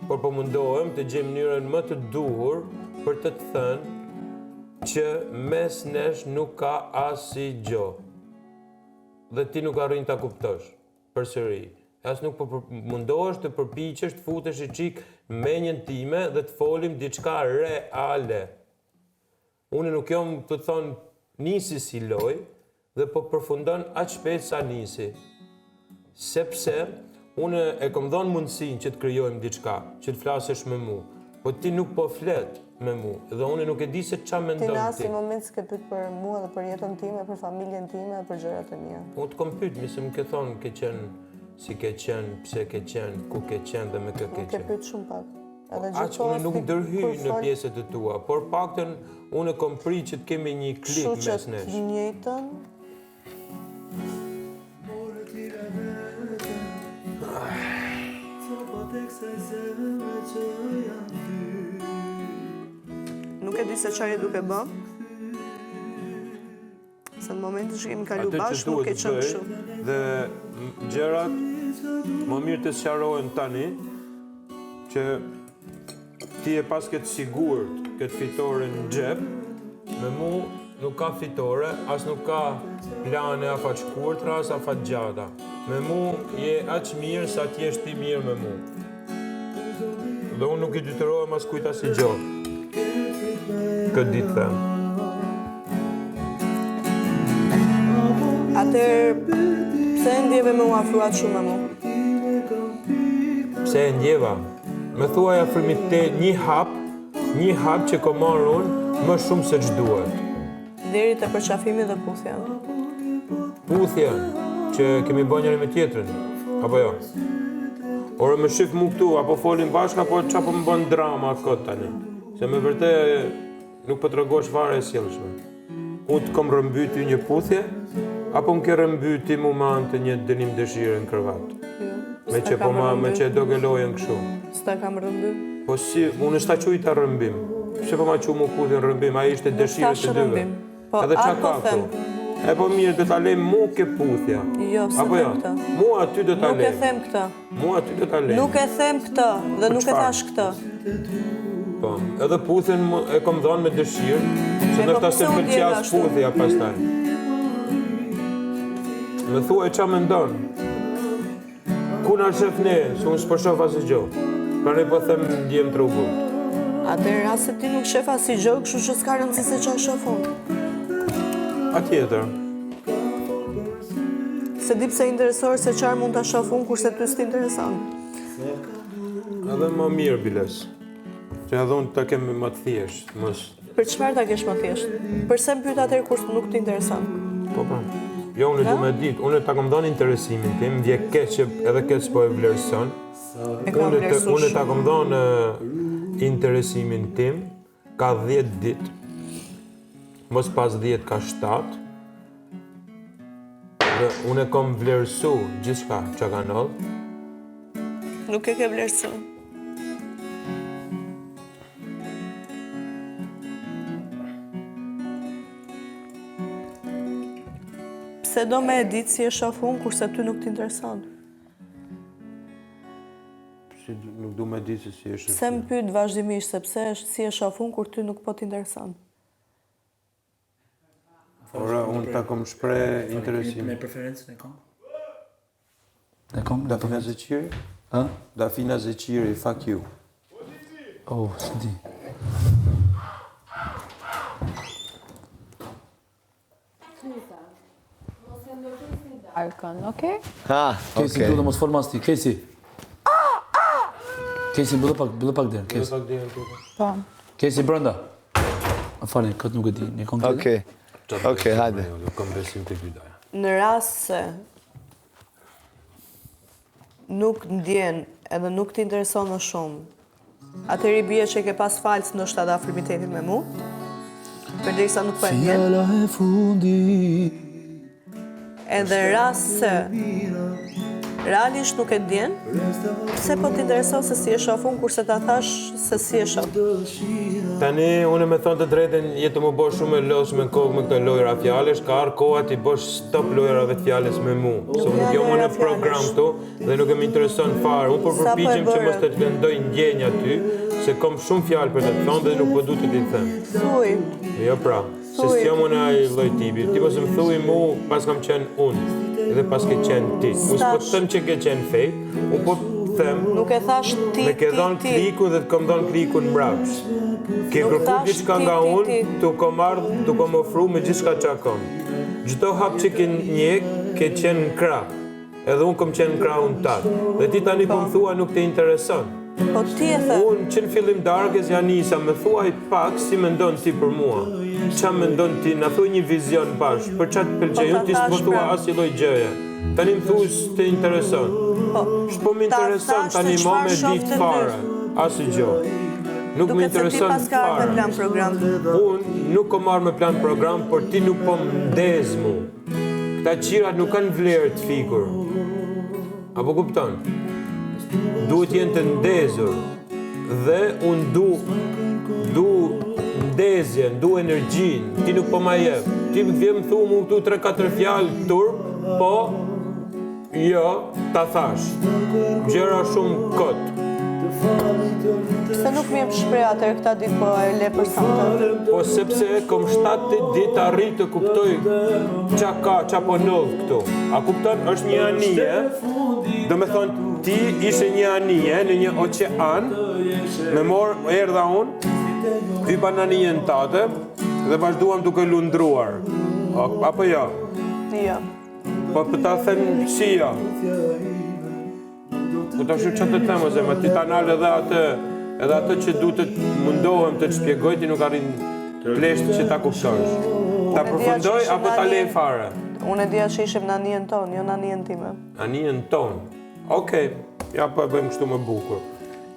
por po mundohem të gjej mënyrën më të duhur për të të thënë që mes nesh nuk ka asgjë. Dhe ti nuk arrin ta kuptosh përsëri. As nuk po mundohesh të përpiqesh të futesh një çik në mendjen time dhe të folim diçka reale. Unë nuk jam të thonë nisi si lojë dhe po përfundon aq shpejt sa nisi. Sepse unë e kom dhënë mundësinë që të krijojmë diçka, që të flasësh me mu, po ti nuk po flet me mu dhe unë nuk e di se ça mendon ti. Ti në asnjë moment s'ke pyet për mua dhe për jetën time, për familjen time, për gjërat e mia. Unë të kom pyet, mi se më ke thonë ke qenë, si ke qenë, pse ke qenë, ku ke qenë dhe me kë ke qenë. Ke pyet shumë pak. Edhe Aq unë nuk ndërhyj në pjesët e tua, por paktën unë kom prit që të kemi një klik mes nesh. Kështu që të njëjtën Nuk e di se çfarë je duke bë. Se në momentin që kemi kalu bashkë, nuk ke qenë kështu. Dhe gjërat më mirë të sqarohen tani, që Ti e paske të sigurt këtë fitore në xhep, me mu nuk ka fitore, as nuk ka plane afatshkurtra, as afatgjata. Me mu je aq mirë sa të jesh ti mirë me mu. Dhe unë nuk i detyrohem askujt asgjë. Këtë di të them. Atëherë, pse e ndjeve me u afru aq shumë me mu? Pse e ndjeva? Më thuaj afrimitet një hap, një hap që kom marrë unë më shumë se ç'duhet. Deri te përqafimi dhe puthja. Puthja që kemi bërë njëri me tjetrin, apo jo? Ore më shif mu këtu, apo folim bashkë, apo ça po më bën drama kot tani? Se me vërtet Nuk po tregohesh fare e sjellshme. Unë të kom rrëmby ty një puthje, apo më ke rrëmby ti mu me anë të një dënim dëshire në krevat? Jo. Me që po ma, me që e doke lojën kështu. S'ta kam rrëmby. Po si, unë s'ta quajta rrëmbim. Pse po ma qu mu puthjen rrëmbim, ai ishte dëshirë të dyve. Po, Edhe ça atë po ka them. këtu? E po mirë, do ta lejmë mu ke puthja. Jo, s'e Apo them jo? këtë. Mu aty do ta Nuk e lejmë. them këtë. Mu aty do ta lejmë. Nuk e them këtë dhe Po nuk e çfarë? thash këtë. Po, edhe puthjen e kom dhënë me dëshirë, se E po ndoshta pse s'e u pëlqej ndjeve as ashtu? puthja pastaj. Më thuaj ça mendon? Ku na shef ne, se unë s'po shoh asgjë. Prandaj po them ndjem trubull. Atëherë rast se ti nuk shef asnjë gjë, kështu që s'ka rëndësi se çfarë shoh unë. Patjetër. S'e di pse interesohesh se çfarë mund ta shoh unë kurse ty s'të intereson. Edhe më mirë biles. Që edhe unë ta kem më të thjeshtë, mos Për çfarë ta kesh më thjesht? Përse më pyet atëherë kur nuk të intereson? Po po. Jo, unë du me ditë, unë ta kam dhënë interesimin tim, më vjen keq që edhe keq po e vlerëson. E kam Unë të, vlerësu unë ta shumë. kam dhënë interesimin tim, ka 10 ditë. Mos pas 10 ka 7. Dhe unë e kam vlerësu gjithçka që ka ndodhur. Nuk e ke vlerësu. Pse do me e ditë si e shoh unë, kurse ty nuk t'intereson? Si nuk du me ditë se si e shoh. Pse më pyet vazhdimisht, sepse si e shoh unë kur ty nuk po t'intereson? Ora, unë ta kom shpreh interesim. Me preferencën e kam? E kam? Dafina Zeqiri? Ha? Dafina Zeqiri, fuck you. Oh, s'e di. Darkën, okej? Ha, Kesi, okej. okay. mos fol mas ti, Kesi. Kesi, mbylle pak, mbylle pak derën, Kesi. Pak derën tjetër. Po. Kesi brenda. Më falni, këtë nuk e di. Një këngë tjetër? Okej. Okej, hajde. Nuk kam besim te ky daja. Në rast se nuk ndjen edhe nuk të intereson më shumë, atëherë i bie që e ke pas fals ndoshta edhe afrimitetin me mu, përderisa nuk po e ndjen. Fjala e fundit. Edhe rast se realisht nuk e ndjen, pse po të intereson se si e shoh unë, kurse ta thash se si e shoh. Tani, unë me thonë të drejtën, je tu më bo shumë e lodhshme në kokë me këto lojra fjalësh, ka ardhur koha t'i bësh stop lojrave të fjalës me mu. Se unë nuk jam lojra në program fjalësh. këtu dhe nuk e më intereson fare. Unë po Sa po e përpiqem që bëre? mos të të lëndoj ndjenja ty, se kam shumë fjalë për të të thënë dhe nuk po du të t'i them. Thuj, Jo pra, se Thuj. s'jam unë ai lloj tipi. Ti mos më thuj mu, pas kam qenë unë dhe pas ke qenë ti. Unë s'po të them që ke qenë fake, unë po të them nuk e thash ti, Me ke ti, dhënë ti. klikun dhe të kom dhënë klikun mbrapsht. Ke Nuk kërku thash diçka ti, nga ti, unë, ti. tu kom ardhë, tu kom ofru me gjithçka që kom. Çdo hap që ke njek, ke qenë në krah. Edhe unë kom qenë në krahun tatë. Dhe ti tani po më thua nuk të intereson. Po ti e the. Unë që në fillim darkës ja nisa, më thuaj pak si mendon ti për mua. Qa mendon ti, na thuaj një vizion bash, për qa të pëlqej, Po, ta unë ti s'po thash thua pra. asnjë lloj gjëje. Tani më thuaj s'të intereson. Po. S'po më Ta intereson thash se tani më çfarë me shoh ditë te ty. fare. Asgjë gjë. Nuk më Duket se ti intereson pas ka ardhur me fare. plan program. Unë nuk kam marrë me plan program, por ti nuk po më ndez mu. Këta qirat nuk kanë vlerë të fikur. Apo kupton? Duhet jenë të ndezur. Dhe unë du du ndezjen, du energjinë. Ti nuk po ma jep. Ti më vjen më thu mu këtu 3-4 fjalë turp, po jo, ta thash. Gjëra shumë kot. Pse nuk më jep shpreh atëherë këta ditë po e le për sonte? Po sepse kom 7 ditë arrit të kuptoj qa ka, qa po ndodh këtu. A kupton, është një anije, do me thonë, ti ishe një anije në një oqean, me mor, erdha unë, hypa në anijen tate, dhe vazhduam duke lundruar. A, apo jo? Jo. Po për ta them si jo. Po tash çfarë të them ose më ti ta nal edhe atë edhe atë që du të mundohem të të shpjegoj ti nuk arrin plesht që ta kuptosh. Ta Unë e dija që përfundoj ishim apo në ta lej anijen- fare? Unë e dija që ishim në anijen tonë, jo në anijen time. Anijen tonë. Okej, ja po e bëjmë kështu më bukur.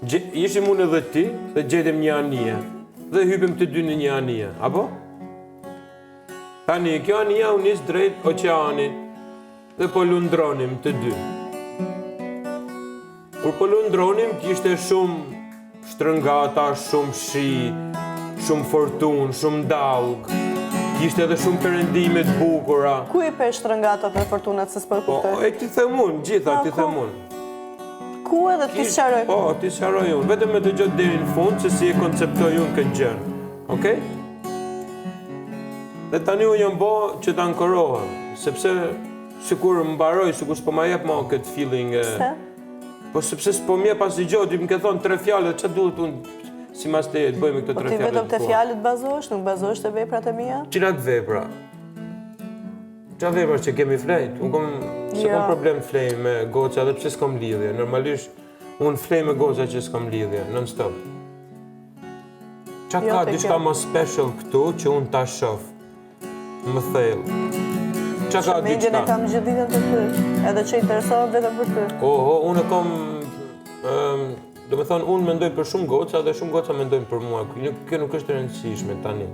Gje, ishim unë edhe ti dhe gjetëm një anije dhe hypëm të dy në një anije, apo? Tani, kjo anija u nis drejt oqeanit dhe po lundronim të dy. Kur po lundronim, kishte shumë shtrëngata, shumë shi, shumë fortunë, shumë dallgë. Kishte edhe shumë perëndime të bukura. Ku i pe shtrëngatat dhe fortunat se s'po e Po, kuptoj? e ti them unë, gjitha Pa, ti ku? them unë. Ku edhe ti sqaroj? Po, ti sqaroj unë. Vetëm me dëgjoj deri në fund se si e konceptoj unë këtë gjën. Okej? Dhe tani unë jam bo që të ankorohem, sepse sikur mbaroj, sikur s'po ma jep më këtë feeling e Pse? Po sepse s'po më jep asnjë gjë, ti më ke thënë tre fjalë, ç'a duhet unë simas teje të bëj me këto po tre fjalë? Po ti vetëm te fjalët bazohesh, nuk bazohesh te veprat e mia? Cilat vepra? Ça vepra që kemi flejt? Unë kom, s'e kom jo. problem të flej me goca edhe pse s'kom lidhje. Normalisht, unë flej me goca që s'kom lidhje, non stop. Ça jo, ka diçka më special këtu që unë ta shof? Më thellë. Ça ka diçka? Mendjen e kam gjithë ditën te ty, edhe që interesohem vetëm për ty. Oho, unë e kom... Domethënë, unë mendoj për shumë goca dhe shumë goca mendojnë për mua. Kjo nuk është e rëndësishme tani.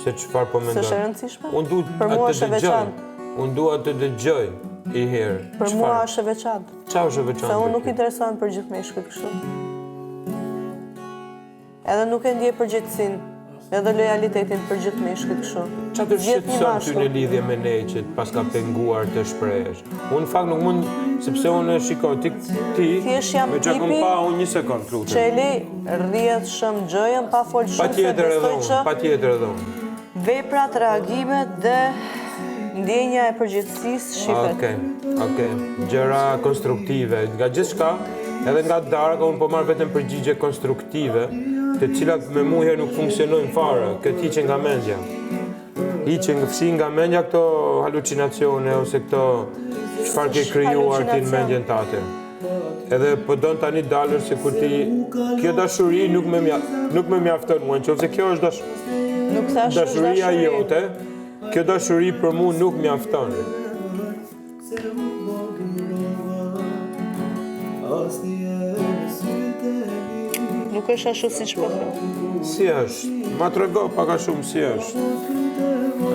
Se çfarë po mendon. S'është e rëndësishme? Unë du për mua është e veçantë. Unë dua të dëgjoj i herë. Për mua është e veçantë. Ça është e veçantë? Se unë nuk interesohem për gjithë meshkujt kështu. Edhe nuk e ndjej përgjegjësinë, edhe lojalitetin për gjithë meshkujt kështu. Ça të shqetëson ty në lidhje me ne që të paska penguar të shprehesh? Unë në fakt nuk mund, sepse unë e shikoj, ti, ti Thjesht jam me tipi, pa unë një sekond, të lutem. Që e le rrjedhshëm gjëjën, pa folë shumë se besoj që... Patjetër edhe unë. Veprat, reagimet dhe ndjenja e përgjegjësisë shifet. Okej, okej. Gjëra konstruktive. Nga gjithçka, edhe nga darka, unë po marr vetëm përgjigje konstruktive, të cilat me mu herë nuk funksionojnë fare. Këtë hiqe nga mendja. Hiqe nga fshi nga mendja këto halucinacione ose këto çfarë ke krijuar ti në mendjen tate. Edhe po don tani dalësh sikur ti kjo dashuri nuk më mja, nuk më mjafton mua, nëse kjo është dash, nuk thashë dashuria jote, kjo dashuri për mua nuk mjafton. Nuk është ashtu siç po thua. Si është? Ma trego pak a shumë si është.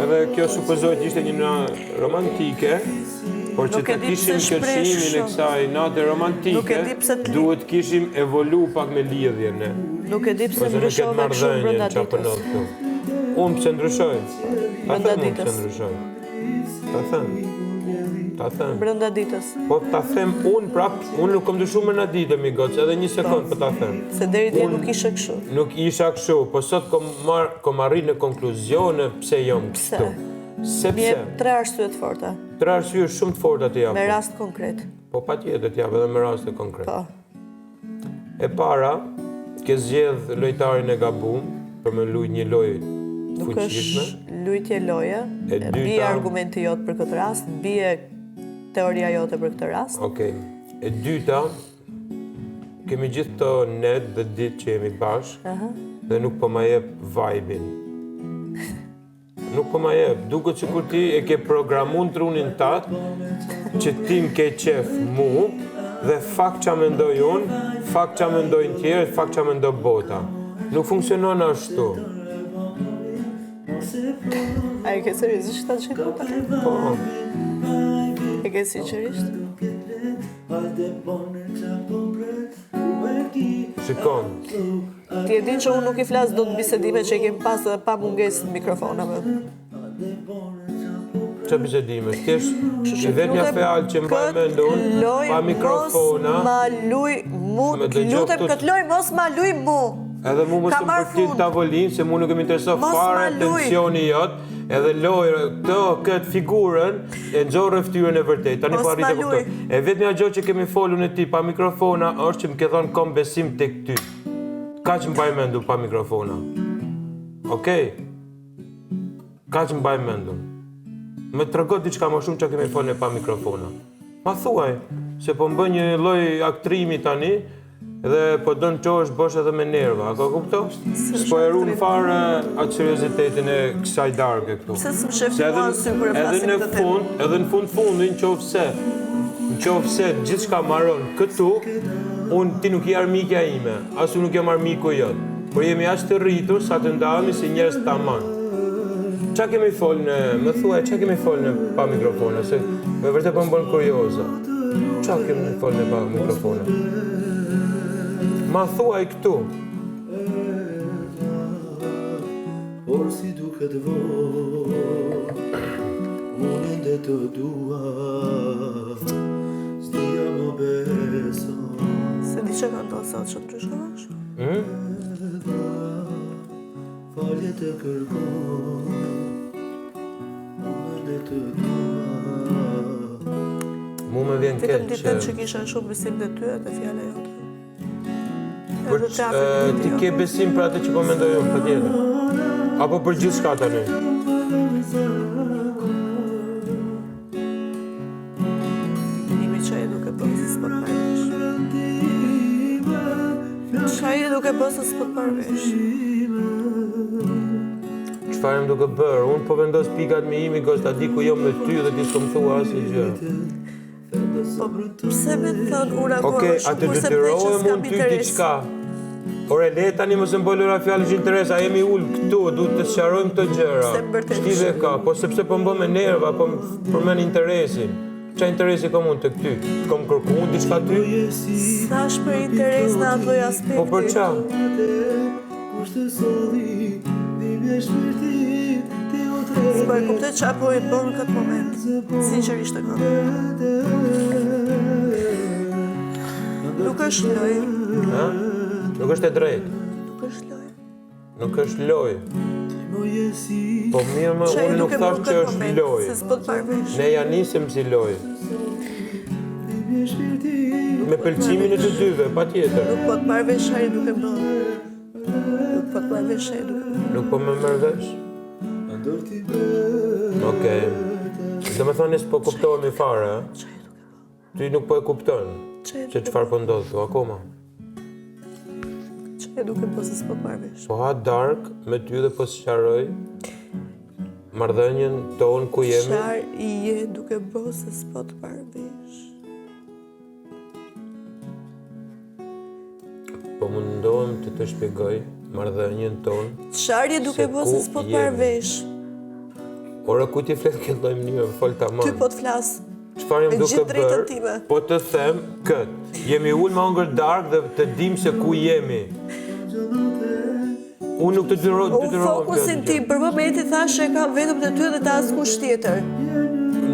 Edhe kjo supozohet ishte një natë romantike, Por që të kishim këtë shijimin e kësaj nate romantike, duhet të kishim evolu pak me lidhjen ne. Nuk e di pse ndryshove kështu brenda ditës. Unë pse ndryshoj? Ta them unë pse ndryshoj. Ta them. Ta them. Brenda ditës. Po ta them unë prap, unë nuk kam ndryshu brenda ditës mi gocë, edhe një sekond po ta them. Se deri dje nuk ishe kështu. Nuk isha kështu, po sot kom marr kom arrit në konkluzione pse jam kështu. Sepse? Më jep tre arsye të forta. Tre arsye shumë të forta të jap. Me rast konkret. Po patjetër të jap edhe me raste konkret. Po. E para, ke zgjedh lojtarin e gabum për me lujt një lojë të fuqishme. Nuk është lujtje loje. E dyta, bie argumenti jot për këtë rast, bie teoria jote për këtë rast. Okej. E dyta, kemi gjithë këto net dhe ditë që jemi bashkë dhe nuk po ma jep vibe-in. Nuk po ma jep, duket sikur ti e ke programu në trunin tat që ti më ke qef mu dhe fuck ça mendoj unë, fuck ça mendojnë tjerët, fuck ça mendon bota. Nuk funksionon ashtu. A e ke seriozisht ta që Po. E ke sinqerisht? Shikon. Ti e din që unë nuk i flas dot bisedime që i kemi pas edhe pa mungesë të mikrofonave. Ça bisedime? Thjesht i vetmja fjalë që mbaj mend unë pa mikrofona. Mos ma luj mu, të lutem këtë lojë mos ma luj mu. Edhe mu mos të më bërtit në tavolinë se mu nuk më intereson fare tensioni jot, edhe lojë këtë këtë figurën e nxorre fytyrën e vërtetë. Tani po arrij të kuptoj. E vetmja gjë që kemi folur unë e ti pa mikrofona është që më ke thënë kam besim tek ty. Kaq mbaj mend unë pa mikrofona. Okej. Kaq mbaj mend unë. Më trego diçka më shumë që kemi folur ne pa mikrofona. Ma thuaj, se po më bën një lloj aktrimi tani dhe po don të çohesh bosh edhe me nerva, a ka kupto? S'po e run fare atë seriozitetin e kësaj darke këtu. Pse s'më shef mua në sy kur e flasim këtë temë? Edhe në fund fundin, në qoftë se, në qoftë se gjithçka maron këtu, unë ti nuk je armikja ime, as unë nuk jam armiku jot. Por jemi aq të rritur sa të ndahemi si njerëz tamam. Ça kemi fol ne, më thuaj ça kemi fol ne pa mikrofona, se me vërtet po më bën kurioze. Ça kemi fol ne pa mikrofona? Ma thuaj këtu. Por si duket vonë, unë ende të dua, s'di a më beson. S'e di ç'ka ndodhur sot që ndryshova kështu. Hmm? Falje të kërkoj, unë ende të dua. Mu më vjen keq. Vetëm ditën që kisha shumë besim te ty atë fjala jote. Për ti ke besim për atë që po mendoj unë, patjetër. Apo për gjithçka tani. Imi ça je duke bërë se s'po të marr vesh. Ça je duke bërë se s'po të marr vesh. Çfarë jam duke bërë? Unë po vendos pikat me imi, goc ta di ku jam me ty dhe ti s'po më thua asnjë gjë. Po, pse me të thënë unë akoma Okej, më shumë, a të kurse më the që detyrohem s'kam unë ty interes. diçka? Ore, le tani mos e më bëj lojra fjalësh interes, a jemi ul këtu, duhet të sqarojmë këto gjëra. Pse më bërtet Ç'lidhje ka? Po sepse po më bën me nerva, po më përmend interesin. Ça interesi kam unë tek ty? Të kam kërku unë diçka ty? S'thash për interes në atë lloj aspekti. Po për ça? S'po e kuptoj ça po e bën në këtë moment. Sinqerisht e kam. Nuk është lojë. Ha? Nuk është e drejtë. Nuk është lojë. Nuk është lojë. Po mirë më, Ça je unë nuk duke bërë thash në që këtë është moment, lojë. se s'po të marr vesh. Ne ja nisim si lojë. Me pëlqimin e të dyve, patjetër. Nuk po të marr vesh ça je duke bërë. Nuk po të marr vesh ça je duke bërë. Nuk po më merr vesh? Okej. Domethënë ne s'po kuptohemi fare, a? Ti nuk po e kupton se çfarë po ndodh këtu akoma. Ça je duke bërë se s'po të marr vesh. Po ha darkë me ty dhe po sqaroj marrëdhënien tonë ku jemi. Çfarë je duke bërë se s'po të marr vesh. Po mundohem të të shpjegoj marrëdhënien tonë. Çfarë je duke bërë se s'po të marr vesh. Ore kujt i flet këtë lloj mënyre, fol tamam. Ty po të flas. Çfarë jam duke bërë? Po të them kët. Jemi ul me hongër darkë dhe të dim se ku jemi. Unë nuk të detyroj, të detyroj. Fokusin tim për momentin thashë e kam vetëm te ty dhe te askush tjetër.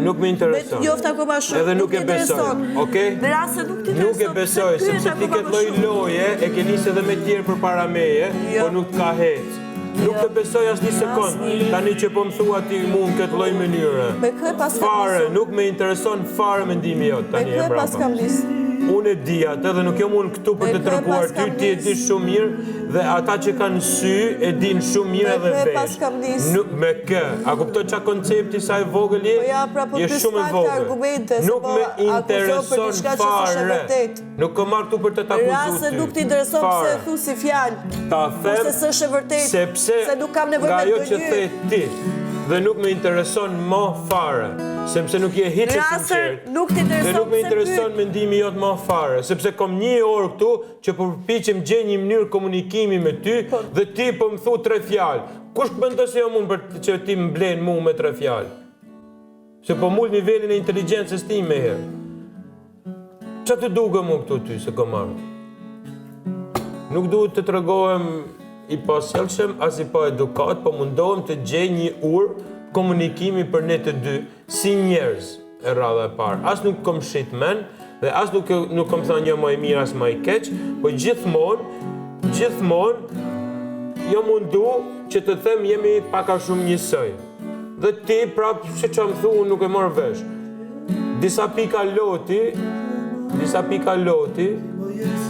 Nuk më intereson. Me të njoftë akoma shumë. Edhe nuk e besoj. Okej? Në rast se nuk të intereson. Nuk e besoj, sepse ti këtë lloj loje e ke nisë edhe me tjerë përpara meje, jo. po nuk të ka hec. Nuk të besoj asnjë sekond, tani që po më thua ti mu në këtë lloj mënyre. Me kë paskam Fare, nuk më intereson fare mendimi jot tani e mbrapa. Me kë paskam nisë? Unë e di atë dhe nuk jam unë këtu për të treguar ty, ti e di shumë mirë dhe ata që kanë sy e dinë shumë mirë edhe vesh. Me kë paskam nisë? Nuk, me kë? A kupton ça koncepti sa e vogël je? Po ja, pra po je shumë e vogël. Argumente, nuk po më intereson fare. Nuk kam ardhur këtu për të të akuzu ty. Në rast se nuk të intereson pse e thu si fjalë. Ta them. Kurse s'është e vërtetë. Sepse se nuk kam nevojë nga me ajo që gënjy. the ti dhe nuk më intereson më fare, sepse nuk je hiç e Në rast se sinqertë. nuk të intereson Dhe nuk më pse intereson pyet. mendimi jot më fare, sepse kam një orë këtu që po përpiqem gjej një mënyrë komunikimi me ty Po. dhe ti po më thu tre fjalë. Kush mendon se jam unë për që ti më blen mu me tre fjalë? Se po m'ul nivelin e inteligjencës time herë. Ça të dukem unë këtu ty se kam ardhur? Nuk duhet të tregohem i pasjellshëm, as i pa edukat, po mundohem të gjej një urë komunikimi për ne të dy, si njerëz, e radha e parë. As nuk kom shit men, dhe as nuk, nuk kom thënë jo më i mirë, as më i keq, po gjithmonë, gjithmonë, jam mundu që të them jemi pak a shumë njësoj. Dhe ti prap se ça më thu, unë nuk e marr vesh. Disa pika loti, disa pika loti,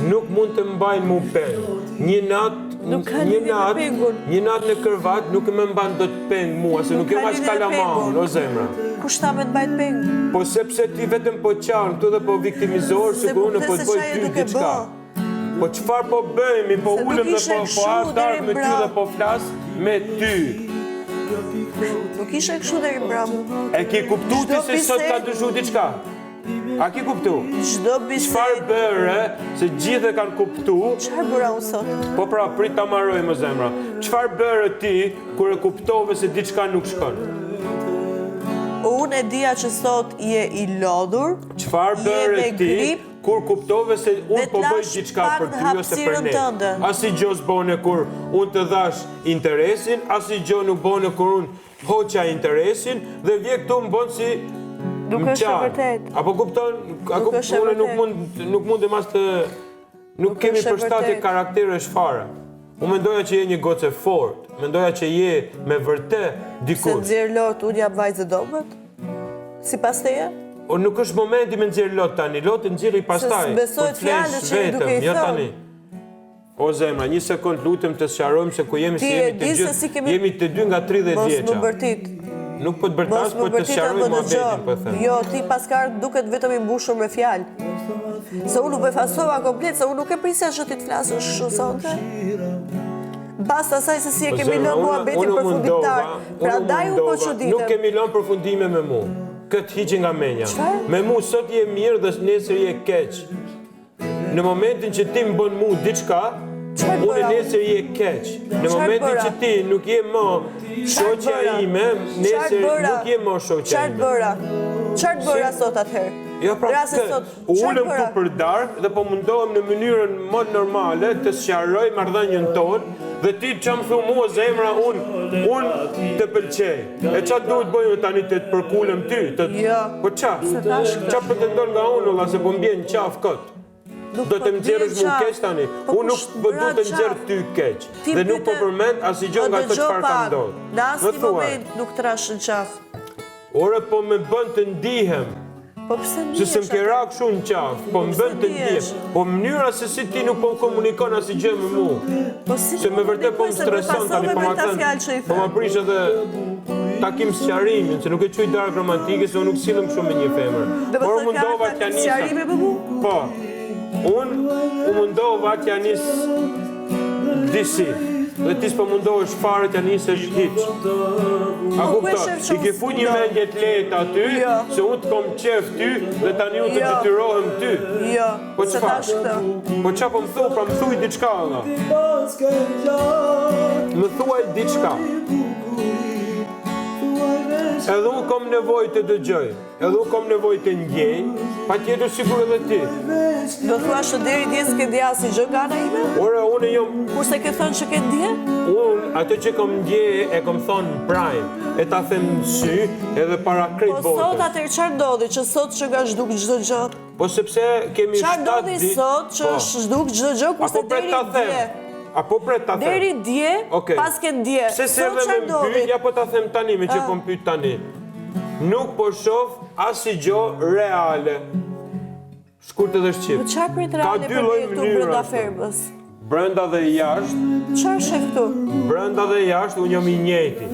nuk mund të mbajnë mu peng. Një natë, Nuk ka një lidhje me natë, pengun. një natë në kërvat nuk më mban dot peng mua, se nuk Nuk jam ka aq lidhje me kalama, pengun. o zemra. Kush tha me të mbajt peng? Po sepse ti vetëm po qan këtu dhe po viktimizohesh, Se sikur unë kuptoj po se të bëj ça je ty duke diçka. bë. Po çfarë po bëjmë, po Se nuk ulem dhe ishe po po kështu ha darkë deri me ty mbrëm. dhe po flas me ty. Nuk ishe kështu deri mbrëm. E ke kuptu ti Çdo se sot ka bisedë- ndryshu diçka? A ke kuptu? Çdo bisedë. Çfarë bëre se gjithë e kanë kuptu? Çfarë bëra unë sot? Po pra, prit ta maroj më zemra. Çfarë bëre ti kur e kuptove se diçka nuk shkon? Unë e dija që sot je i lodhur. Çfarë je bëre me ti grip, kur kuptove se unë po bëj diçka për ty ose për ne? Asnjë gjë s'bone kur unë të dhash interesin, asnjë gjë nuk bone kur unë hoqa interesin dhe vje këtu më bën si Nuk më është e qan. vërtetë. Apo kupton, a Nuk kupton, është e unë nuk vërtetë. mund nuk mundem as të nuk kemi është e përshtatje vërtetë. karakteresh fare. Unë mendoja që je një gocë e fortë, mendoja që je me vërtet Se dikush. nxjerr lot, unë jam vajzë e dobët? Sipas teje? O nuk është momenti me nxjerr lot tani, lot e nxjerri pastaj. Se s'besohet fjalët që je duke i jo thënë. Jo tani. O zemra, një sekond lutem të sqarojmë se ku jemi se jemi të gjithë, si kemi... jemi të dy nga 30 vjeça. Mos më bërtit. Nuk po të bërtas, po të sqaroj muhabetin, po them. Jo, ti paske ardhur duket vetëm i mbushur me fjalë. Se unë u befasova komplet, se unë nuk e prisja që ti të flasësh kështu sonte. Bas asaj se si e po kemi lënë muhabetin përfundimtar. Prandaj unë po çuditem. Nuk kemi lënë përfundime me mu. Këtë hiqe nga menja. Me mu sot je mirë dhe nesër je keq. Në momentin që ti më bën mu diçka, unë nesër je keq. Në momentin që ti nuk je më shoqja ime, nesër nuk je më shoqja ime. Çfarë bëra? Çfarë bëra sot atëherë? Jo, pra, u ulëm këtu për darkë dhe po mundohem në mënyrën më normale të sqaroj marrëdhënien tonë dhe ti ça më thu mua zemra unë unë të pëlqej. E ça duhet bëj unë tani të të përkulem ty? Të... Jo. Po ça? Ça pretendon nga unë, vlla, se po më bjen në qafë kot? Do të më nxjerrësh mu keq tani. Po unë nuk po du të nxjerr ty keq. Dhe nuk po përmend asgjë nga ato çfarë ka ndodhur. Në asnjë moment nuk të rashë në qafë. Ore, po më bën të ndihem. Po pse ndihesh? Se s'më ke ra kështu në qafë, po më bën të ndihem. Po mënyra se si ti nuk po komunikon asgjë me mu. Po si Se me vërtet po më streson tani, po ma thën. Po ma prish edhe takim sqarimin, se nuk e quaj darkë romantike, se unë nuk sillem kështu me një femër. Por u mundova t'ja nis. Sqarimi me mu? Po. Unë u mundova t'ja nis disi. Dhe ti s'po mundohesh fare t'ja nisësh hiç. A po, kupton? I ke fut një mendje të lehtë aty, jo. se unë të kom qef ty dhe tani unë të jo. detyrohem ty. Jo, po çfarë? Po ça po më thu, pra më thuj diçka valla. Më thuaj diçka. Edhe unë kom nevojë të dëgjoj. Edhe unë kom nevojë të ndjej, patjetër sikur edhe ti. Do thua që deri dje s'ke ndje asnjë gjë nga ana ime? Ore, unë jam... Kurse ke thënë që ke ndje? Unë, atë që kom ndje, e kom thonë në prime, e ta them në sy, edhe para krejt po botës. Po sot atëherë çfarë ndodhi, që sot që ka zhduk çdo gjë? Po sepse kemi 7 ditë... Çfarë ndodhi sot që po. është zhduk çdo gjë, kurse deri dje? A po pret ta them? Deri dje, paske ndje. Pse s'erdhe me më pyet, ja po ta them tani, meqë po më pyet tani. Nuk po shoh asgjë reale. Shkurt edhe shqip. Po çfarë pret reale për ne këtu brenda fermës? Brenda dhe jashtë. Çfarë shef këtu? Brenda dhe jashtë unë jam i njëjti.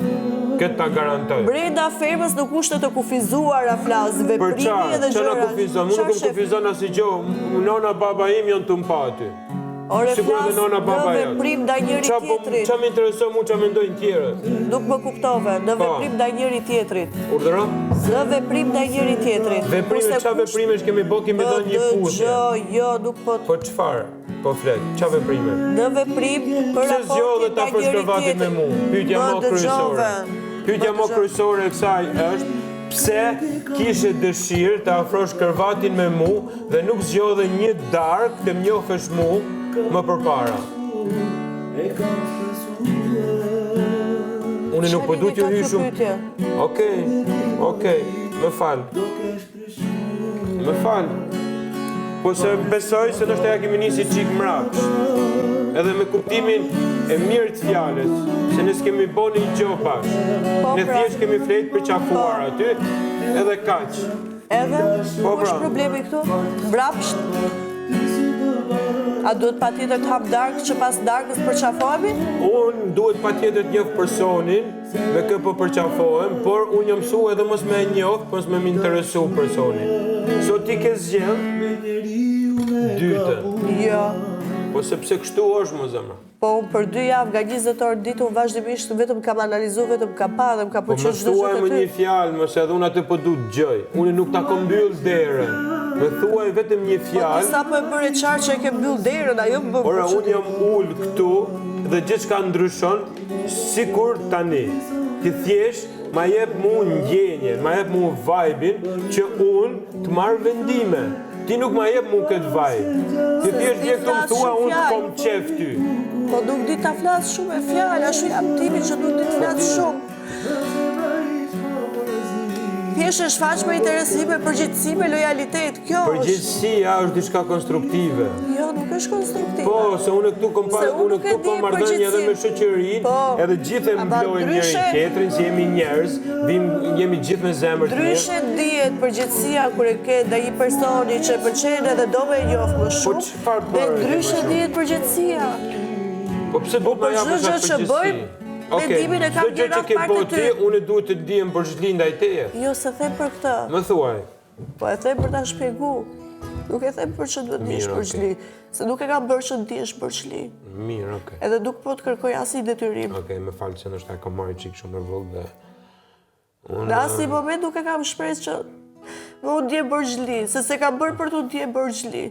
Këtë ta garantoj. Brenda fermës në kushte të kufizuara flas, veprimi edhe gjëra. Për çfarë? Çfarë na kufizon? Unë nuk më kufizon asgjë. Nona baba im janë tu më pa aty. Ore flas në veprim ndaj njëri po- tjetrit. Ça më intereson mu ça mendojnë tjerët? Nuk më kuptove, në Po. veprim ndaj njëri tjetrit. Urdhëro? Në veprim ndaj njëri tjetrit. Veprime, ça veprimesh kemi bo, kemi dhënë një puthje. Jo, jo, nuk po... Po çfarë? Po flet, ça veprime? Në veprim për raportin ndaj njëri tjetrit. me mu? Pyetja më kryesore. Pyetja më kryesore e kësaj është pse kishe dëshirë të afrosh krevatin me mu Dhe nuk zgjodhe një darkë të më njohësh mu më përpara. Unë nuk po du t'ju hyj shumë. Okej, okej, më fal. Më fal. Po se besoj se ndoshta ja kemi nisi çik mbrapsht. Edhe me kuptimin e mirë të fjalës, se ne s'kemi bo një gjë bashkë. Po, Ne pra. thjesht kemi flejt përqafuar Po. aty, edhe kaq. Edhe, Po, ku është pra. problemi këtu? Mbrapsht? A duhet patjetër të hamë darkë që pas darkës përqafohemi? Unë duhet patjetër të njoh personin me kë po përqafohem, por unë jam mësu edhe mos me e njoh, mos me më interesu personi. Sot ti ke zgjedh dytën. Jo. Po sepse kështu është mo zemra. Po unë për dy javë nga 20 orë ditë unë vazhdimisht vetëm kam analizu, vetëm kam pa dhe më ka Po pëlqyer më çdo gjë thuaj te më ty. një fjalë, mos edhe unë atë po du të dëgjoj. Unë nuk ta kom mbyll derën. Më thuaj vetëm një Po ti fjalë. sapo e bëre qartë që e ke mbyll derën, ajo më bën Ora, për unë jam ul këtu dhe gjithçka ndryshon sikur tani. Ti thjesht ma jep mu ndjenjën, ma jep mu vibe-in që unë të marr vendime. Ti nuk ma jep mu këtë vibe. Ti thjesht vjen këtu më thua unë të kom qef ty. Po nuk di ta flas shumë me fjalë, ashtu jam tipi që nuk di të flas shumë. Thjesht e shfaq me interesim, me përgjegjësi, me lojalitet, kjo është. Përgjegjësia është diçka konstruktive. Jo, nuk është. është konstruktive. Po, se unë këtu kom pa, unë këtu kom marrëdhënie edhe me shoqërinë, po, edhe gjithë e mblojmë njëri tjetrin si jemi njerëz, vim jemi gjithë me zemër të mirë. Ndryshe ndihet përgjegjësia kur e ke ndaj një personi që e pëlqen edhe do me e njoh më po, shumë. Po çfarë bëre? Dhe ndryshe ndihet përgjegjësia. Po pse do të më japësh atë përgjegjësi? Mendimin e kam gjë që ke bo ti, unë duhet të ndihem borxhli ndaj teje. Jo, s'e them për këtë. Më thuaj. Po e them për ta shpjegu. Nuk e them për që duhet të ndihesh borxhli. Se nuk e kam bërë që të ndihesh borxhli. Mirë, okej. Edhe nuk po të kërkoj asnjë detyrim. Okej, më fal se ndoshta e kam marrë çik shumë me vrull dhe unë Në asnjë moment nuk e kam shpresë që me u ndje borxhli, se s'e kam bërë për t'u ndje borxhli.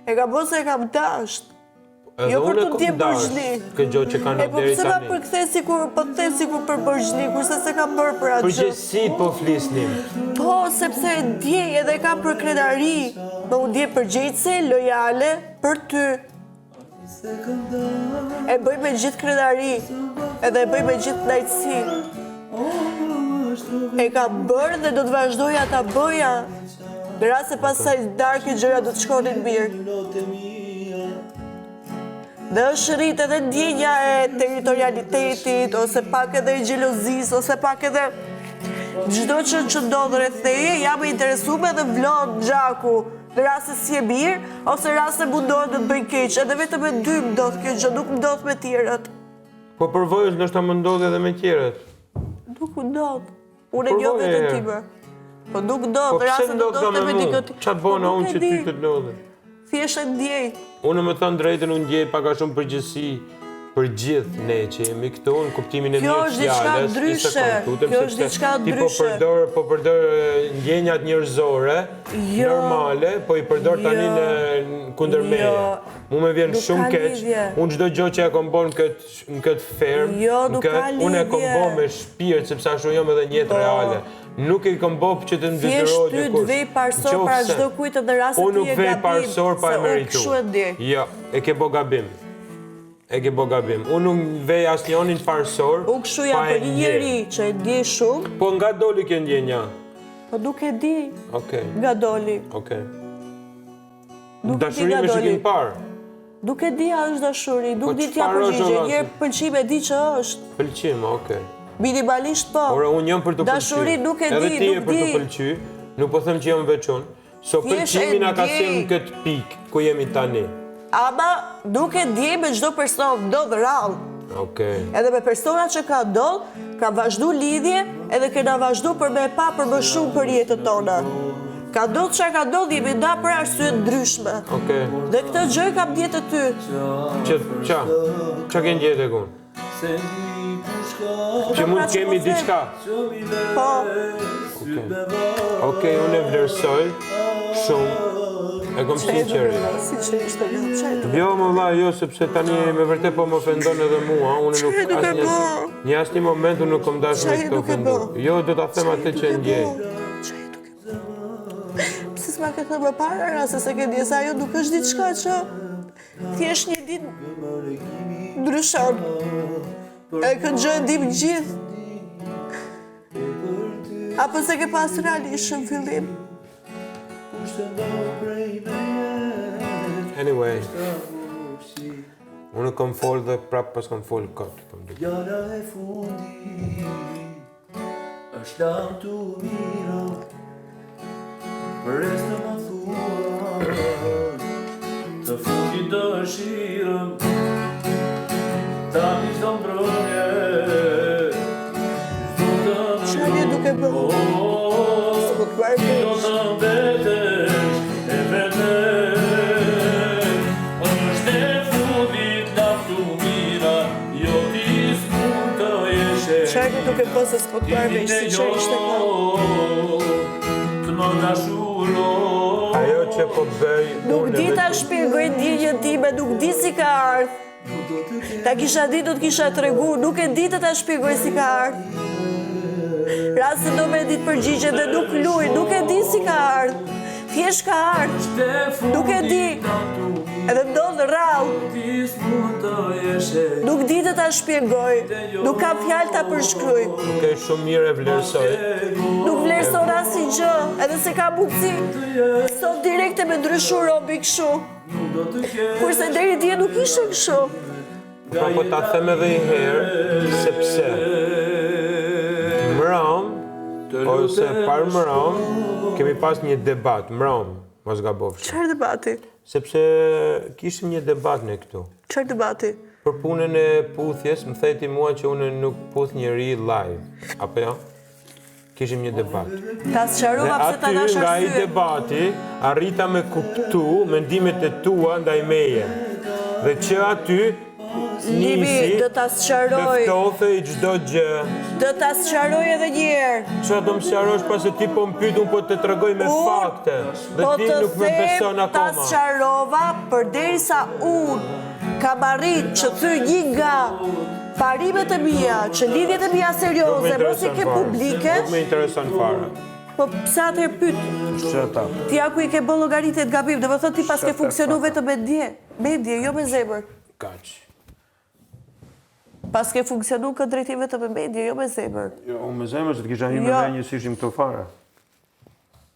E kam bërë se e kam dasht. Jo për t'u ndje borxhli. Këtë gjë që kanë deri tani. E po pse ma përkthe sikur, po the sikur për borxhli, kurse s'e kam bërë për atë gjë. Përgjegjësi po flisnim. Po, sepse e ndjej edhe e kam për krenari, me u ndje përgjegjëse, lojale, për ty. E bëj me gjithë krenari, edhe e bëj me gjithë kënaqësi. E kam bërë dhe do të vazhdoja ta bëja. Në rast se pas asaj darke gjërat do të shkonin mirë. Dhe është rrit edhe ndjenja e territorialitetit, ose pak edhe e xhelozisë, ose pak edhe çdo gjë që ndodh rreth teje, jam e interesume dhe vlon gjaku në rast se s'je mirë, ose rast se mundohen të të bëjnë keq, edhe vetëm me ty më ndodh kjo gjë, nuk më ndodh me tjerët. Po provoje, ndoshta më ndodh edhe me tjerët. Nuk më ndodh. Unë e njoh veten time. Po nuk ndodh, po në rast se do ndodhte me dikë tjetër. Ça bona po unë që ty të ndodhë? Thjesht e ndjej. Unë me thënë drejtën, unë ndjej pak a shumë përgjegjësi për gjithë ne që jemi këtu në kuptimin e mirë të fjalës, një sekondë, lutem, Kjo është diçka ti po ndryshe. përdor, po përdor ndjenjat njerëzore, jo. normale, po i përdor tani jo. në kundër meje. Jo. Mu më vjen shumë keq. Unë çdo gjë që e kam bërë në këtë në këtë fermë, jo, në këtë, unë e kom bo me shpirt, sepse ashtu jam edhe në jetë po. reale. Nuk e kom bo që të më detyrohet dikush. Thjesht ty të vej parësor para çdo kujt në rast se ti e gabim, parësor pa e meritu. Jo, e ke bo gabim. E ke bo gabim. Unë nuk vej asnjënin parësor Unë kështu jam për një njeri që e ndjej shumë. Po nga doli kjo ndjenja? Po nuk e di. Okej. Nga doli. Okej. Dashuri me shikim parë. Nuk e di a është dashuri, nuk po di t'jap përgjigje, një pëlqim e di që është. Pëlqim, okej. Minimalisht po. Ore, unë jam për të pëlqy. Dashuri nuk e di, nuk di. Edhe ti je për të pëlqy, nuk po them që jam veç unë. So pëlqimi na ka sjellë në këtë pikë ku jemi tani. Ama nuk e ndjej me çdo person, ndodh rrallë. Okej. Edhe me persona që ka ndodh, ka vazhdu lidhje edhe kena vazhdu për me pa për më shumë për jetën tona. Ka ndodh çka ka ndodh, jemi nda për arsye të ndryshme. Okej. Dhe këtë gjë e kam ndje te ty. Që, ça? Ça ke ndje tek unë? Që mund të kemi diçka? Po. Okej. Okej, unë e vlerësoj shumë. E kom sinqerisht. Sinqerisht e kam qenë. Jo, më vlla, jo, sepse tani me vërtet po më ofendon edhe mua. Unë nuk asnjë një asnjë moment unë nuk kom dashur me të ofendu. Jo, do ta them atë që ndjej. Pse s'ma ke thënë më parë, rast se ke ndje, se ajo nuk është diçka që thjesht një ditë ndryshon. E këtë gjë e dim gjithë. Apo s'e ke pas realisht në fillim. Anyway, unë kom folë dhe prapë pas kom folë kot. Fjala e fundit Është lamtumira Pres të më thuash Të fundit dëshirën Tani çdo mbrëmje S'do të më Çfarë je duke bërë? S'po të marr Ti do të mbetesh e vetme Është e fundit lamtumira Jo ti s'mund të jesh e Çfarë je duke bërë se s'po të marr vesh si çfarë ishte ka? Të më dashuro Ajo që po bëj Nuk di ta shpjegoj ndjenjën time, nuk di si ka ardhur. Ta kisha di do të kisha tregu, nuk e di të ta shpjegoj si ka ardhur. Rast se do me ditë përgjigje dhe nuk luj, nuk e di si ka ardhur. Thjesht ka ardhur. Nuk e di. Edhe ndodh rrallë. Nuk di të ta shpjegoj, nuk kam fjalë ta përshkruaj. Okej, shumë mirë e vlerësoj. Nuk vlerëson asnjë gjë, edhe se ka mundësi sot direkte me ndryshu robi kështu. Kurse deri dje nuk ishe kështu. Po po ta them edhe një herë, sepse mram ose parmram kemi pas një debat, mram, mos gabofsh. Çfarë debati? Sepse kishim një debat ne këtu. Çfarë debati? Për punën e puthjes, më the ti mua që unë nuk puth njeri live, apo jo? Kishim një debat. Ta sqarova pse ta dhashë arsye. Nga ai debati, arrita me kuptu mendimet e tua ndaj meje. Dhe që aty, Libi, do ta sqaroj. Të ftohej çdo gjë. Do ta sqaroj edhe një herë. Ça do më sqarosh pasi ti po më pyet, unë po të tregoj me fakte. Dhe po ti nuk më beson akoma. Ta sqarova përderisa unë kam arrit që thyej një nga parimet e mia, që lidhjet e mia serioze, mos i ke publike. Nuk më intereson fare. Po pse atëherë pyet? Shut up. Ti ja ku i ke bë llogaritjet gabim, domethënë ti paske funksionu vetëm me dje, mendje, jo me zemër. Kaq. Paske funksionu këtë drejtim vetëm me mendje, jo me zemër. Jo, unë me zemër, se të kisha hi me jo. mendje s'ishim këtu fare.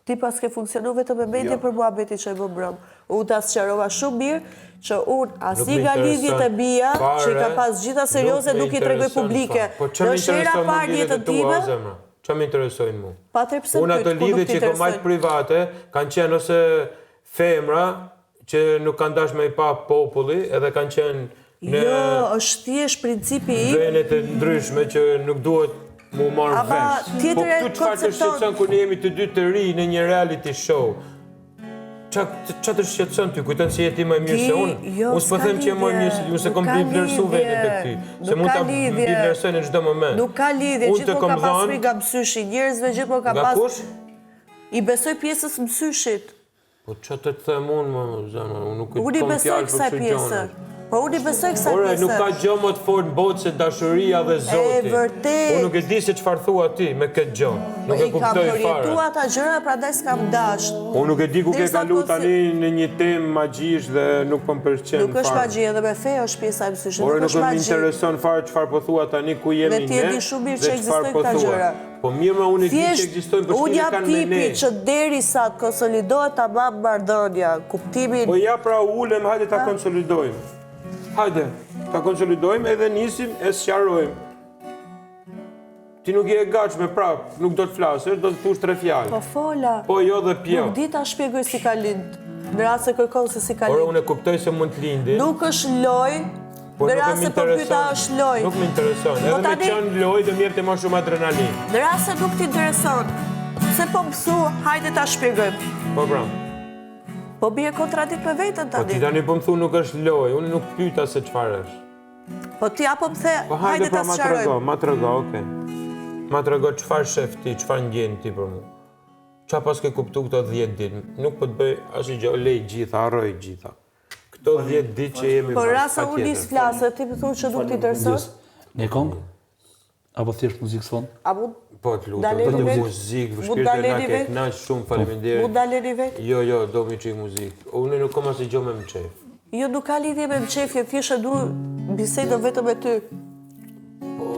Ti paske funksionu vetëm me mendje jo. për muhabetin që e bëmë mbrëmë. Unë ta sqarova shumë mirë që unë asnjë nga lidhjet e mia, që i kam pas gjitha serioze, nuk i tregoj publike. Po që më intereson më lidhjet e tua, o zemra? Që më interesojnë mu? Pa të pse Unë ato lidhjet që kam majtë private, kanë qenë ose femra, që nuk kanë dashur me i pa populli, edhe kanë qenë në Jo, është thjesht principi im. Vene të ndryshme që nuk duhet mu marrë vesh. Tjetër po këtu çfarë të shqetëson kur ne jemi të dy të ri në një reality show? Ça ça të shqetëson ty? Kujton se je ti më i mirë se unë? Jo, unë s'po them që je më i mirë se ti, unë s'e kam mbivlerësu veten tek ty. Se mund ta mbivlerësoj në çdo moment. Nuk ka lidhje, gjithmonë kam pas frikë nga mësyshi, njerëzve gjithmonë kam pas. Nga kush? I besoj pjesës mësyshit. Po ça të të them unë, më zemër, unë nuk i kom fjalë për kësaj pjese. Po unë i besoj kësaj pjese. Ore, nuk ka gjë më të fortë në botë se dashuria dhe Zoti. E vërtet. Unë nuk e di se çfarë thua ti me këtë gjë. Nuk e kuptoj fare. I kam përjetu ata gjëra, prandaj s'kam dasht. Unë nuk e di ku ke kalu tani në një temë magjish dhe nuk po më pëlqen fare. Nuk është magji, edhe me fe është pjesa e mësyshit. Ore, nuk më intereson fare çfarë po thua tani ku jemi ne. Dhe ti e di shumë mirë që ekzistojnë po këta gjëra. Po mirë më unë e di që ekzistojnë, po ç'lidhje kanë me ne. Unë jam tipi që derisa të konsolidohet tamam marrëdhënia, kuptimin... Po ja pra ulem, hajde ta konsolidojmë. Hajde, ta konsolidojmë edhe nisim e sqarojmë. Ti nuk je e gatshme prap, nuk do të flasësh, do të thush tre fjalë. Po fola. Po jo dhe pjo. Nuk di ta shpjegoj si ka lind. Në rast se kërkon se si ka lind. Ore, unë e kuptoj se mund të lindi. Nuk është lojë, Po në rast se po pyet a është lojë. Nuk më intereson. Po Edhe me qenë lojë do më jepte më shumë adrenalinë. Në rast se nuk të intereson, pse po më thu, hajde ta shpjegojmë. Po pra. Po bie kontradikt me veten tani. Po ti tani po më thu nuk është lojë, unë nuk pyeta se çfarë është. Po ti apo më the, po hajde pra, ta sqarojmë. Ma trego, ma trego, okay. Ma trego çfarë shef ti, çfarë ndjen ti për mua. Ça paske kuptu këto 10 ditë? Nuk po të bëj asgjë, gjë, lej gjitha, harroj gjitha. Këto 10 ditë që jemi Po rasa unë nis flas, ti më thua që nuk të intereson? Një kongë? Apo thjesht muzikë sfond? A mund Po të lutem, vetëm muzikë, vështirë të na ke kënaq shumë faleminderit. Mund daleni vetë? Jo, jo, do mi çik muzikë. Unë nuk kam asgjë me mçef. Jo, nuk ka lidhje me mçefje, thjesht e du bisedën vetëm me ty. Po,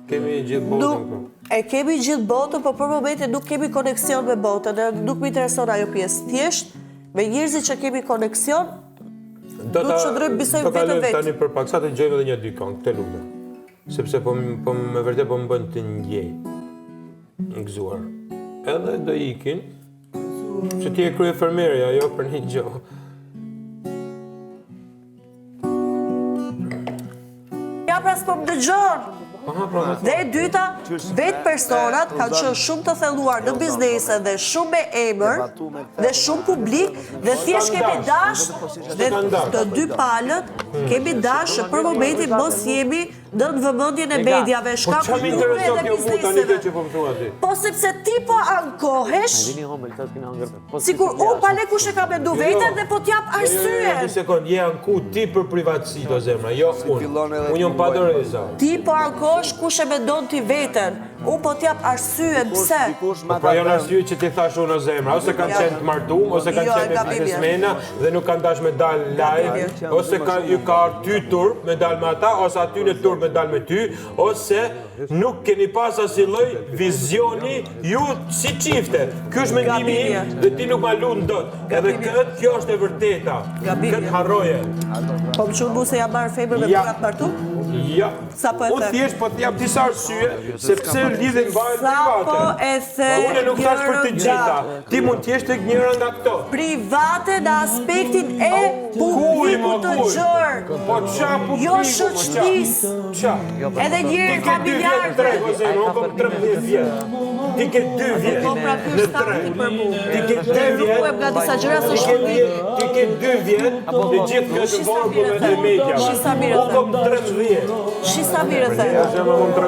kemi gjithë botën po. E kemi gjithë botën, po për momentin nuk kemi koneksion me botën, nuk më intereson ajo pjesë. Thjesht, Me njerëzit që kemi koneksion, do të qëndrojmë besoj vetëm vetë. Tani për pak sa të dëgjojmë edhe një dy këngë, të lutem. Sepse po po me vërtet po më bën të ndjej. Gëzuar. Edhe do ikin. Se ti je kryefermerja, jo për një gjë. Ja pra s'po më dëgjon. Aha, pra, dhe e dyta, vetë personat kanë qenë shumë të thelluar në biznese dhe shumë me emër dhe shumë publik dhe thjesht kemi dash dhe të dy palët kemi dash që për momentin mos jemi nën vëmendjen e mediave, po shkaku i grupeve dhe bizneseve. Po, po sepse ti po ankohesh, sikur unë pale kush e ka mendu jo, jo. veten dhe po t'jap Jo, jo, jo, arsye. një sekond, je anku ti për privatësi do zemra, jo unë. Unë jam pa doreza. Ti po ankohesh kush e mendon ti veten. Unë po t'jap arsyen pse. Po pra janë arsye që t'i thash unë o zemra, ose kanë qenë të martum, ose kanë jo, qenë me biznesmena dhe nuk kanë dash me dal live, ose ka, ju ka ardhë ty turp me dal me ata, ose atyne turp me dal me ty, ose nuk keni pas asnjë lloj vizioni ju si çifte. Ky është mendimi im dhe ti nuk ma lun dot. Edhe këtë, kjo është e vërteta. Këtë harroje. Po më qunë mu se jam marrë femër me burra të martu? Ja. Sa po e the? Unë thjesht po të jap disa arsye se pse lidhjet mbahen private. Sa po e the? Unë nuk thash për të gjitha. Ti mund të jesh tek njëra nga këto. Private në aspektin e publikut të gjerë. Po ça publiku? Jo shoqërisë. Ça? Edhe njëri familjar. Ti ke 2 vjet treg, o zemër, unë kam 13 vjet. Ti ke 2 vjet. Po pra ky është starti për mua. Ti ke 2 vjet. Nuk nga disa gjëra se shumë. Ti ke 2 vjet, të gjithë këtë vorbull e mediave. Shi sa mirë Unë kom 13. Shi sa mirë the.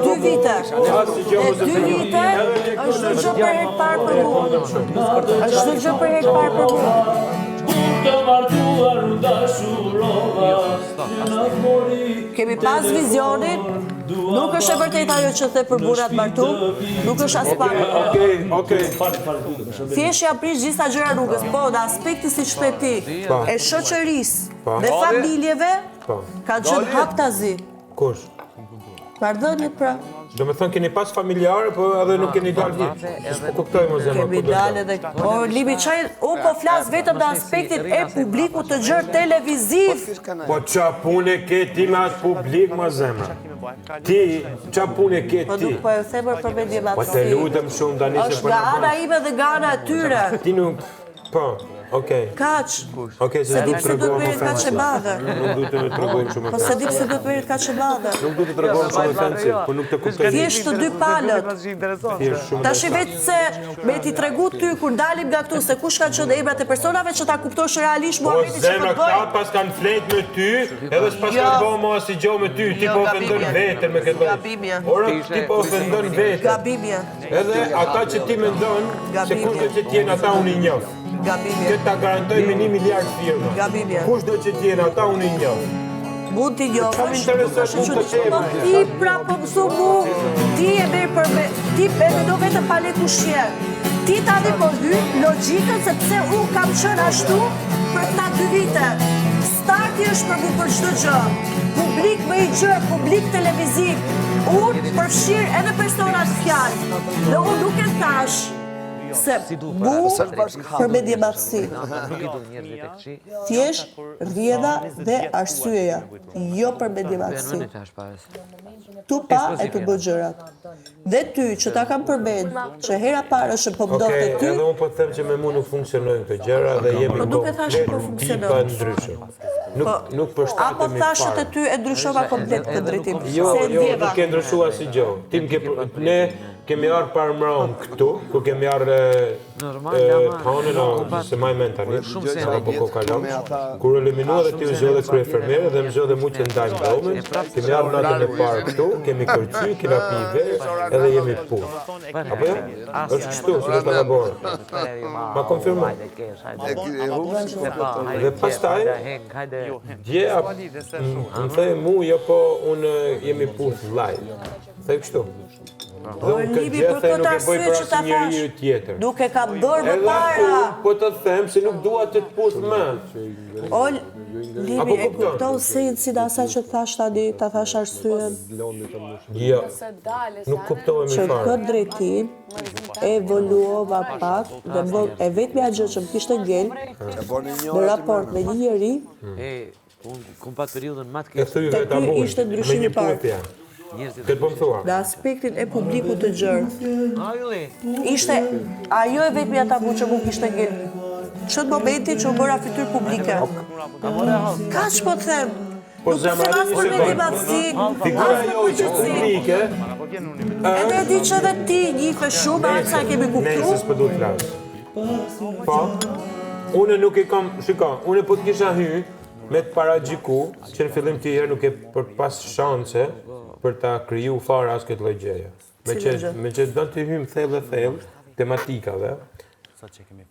Dy vite. E dy vite është çdo gjë për herë të parë për mua. Është çdo gjë për herë të parë për mua. Kemi pas vizionin, nuk është e vërtetë ajo që the për burrat martu, nuk është aspak. Okej, okej. Thjesht ja prish disa gjëra rrugës, po në aspekti siç the ti, e shoqërisë dhe familjeve, Po. Ka qenë haptazi. Kush? Marrëdhëniet pra. Do me thënë keni pas familjarë, po edhe nuk keni dalë hiç. S'po kuptoj mo zemër. Kemi dalë edhe... Po, Libi çaj, unë po flas vetëm në aspektin e publikut të gjerë televiziv. Po ça pune ke ti me atë publik, mo zemër? Ti, ça pune ke po ti? Po nuk po e them për mendjemadhësi. Po të lutem shumë tani se po... Është nga ana ime dhe nga ana e tyre. Ti nuk... Po, okej. Kaq. Okej, se di duhet të pse duhet tregohem merret kaq e madhe. Nuk duhet të tregohem shumë Po s'e di pse duhet merret kaq e madhe. Nuk duhet të tregohem shumë ofensiv, po nuk të kuptoj. Thjesht të dy palët. Thjesht shumë. Tashi vetë se me t'i tregu ty kur dalim nga këtu se kush kanë qenë emrat e personave që ta kuptosh realisht Po muhabetin që po zemra të bëj. këta pas kanë flejt me ty, edhe s'pas Jo. kanë bo më asnjë gjë me ty, ti Jo, po gabim ofendon je. veten me këtë. Gabim je. Ora ti po ofendon veten. Gabim je. Edhe ata që ti mendon se kush do që t'jenë ata unë i njoh. Gabim je. Këtë ta garantoj me një miliard firma. Gabim je. Kush do që t'jenë ata unë i njoh. Mund t'i njohësh. Çfarë më intereson mund të Po them? ti pra po më thu mu, ti e merr për me, ti e mendon vetëm pa le kush je. Ti tani po hyn logjikën sepse unë kam qenë ashtu për këta dy vite. Starti është për mu për çdo gjë. Publik më i gjerë, publik televiziv. Unë përfshirë edhe personat fjalë. Dhe unë nuk e thash se mu për mendjemadhësi. Thjesht rrjedha dhe arsyeja, jo për mendjemadhësi. Tu pa e tu bë gjërat. Dhe ty që ta kam përmend, që hera parë është po më ndodhte Okej, ty, edhe unë po të them që me mu nuk funksionojnë këto gjëra dhe jemi Po nuk e thashë po komplet funksionon. tipa ndryshe. Nuk Po, nuk apo përshtatemi thashë fare. te ty e ndryshova komplet këtë drejtim. Jo, Se e jo, ndjeva. nuk ke ndryshuar asnjë gjë. Ti më ke ne kemi ardhur par mram këtu, kur kemi ardhur tonën o se maj mend tani, sa po ko kalon. Kur u eliminua dhe ti u zgjodhe kryefermere dhe më zgjodhe mu që ndajmë dhomën, kemi ardhur natën e parë këtu, kemi kërcy, kena pi verë, edhe jemi puth. Apo jo? Është kështu, si do ta ka bërë. Ma konfirmoj. Dhe pastaj, dje më the mu, jo po unë jemi puth live. The kështu. Dhe unë këtë Libi, gjë për the këtë nuk e bëj arsye për që ta asnjë njeriu thash. tjetër. Nuk e kam bërë më Edhe para. unë po të them se nuk dua të të puth më. O, Libi, Apo e kupton? kupton sensin e asaj që thash tani, ta thash arsyen, Jo, nuk kuptohemi që fare. këtë drejtim evoluova pak dhe më e vetmja gjë që më kishte ngel në raport me një njeri, Unë kom pat periudhën më të E keqe. thyve Te ky tabun ishte me ndryshimi një i parë. puthje. Këtë po më thua. në aspektin e publikut të gjerë. Ishte ajo e vetmja tabu që mu kishte ngel. Që në momentin që u bëra fytyrë publike. Kaq po të them. Po Nuk zemra them edhe as një për sekond. mendjemadhësi, Figura as për jote përgjithësi. publike Edhe e di që edhe ti njife shumë, aq sa kemi kuptu. Nëse s'po du të flas. Po. Unë nuk e kam, shiko, unë po të kisha hy me të paragjiku, që në fillim ti herë nuk e për pas shanse për ta kriju fare as këtë lloj gjëje. Me që Cilën gjë? me që do të hyjmë thellë dhe thellë tematikave.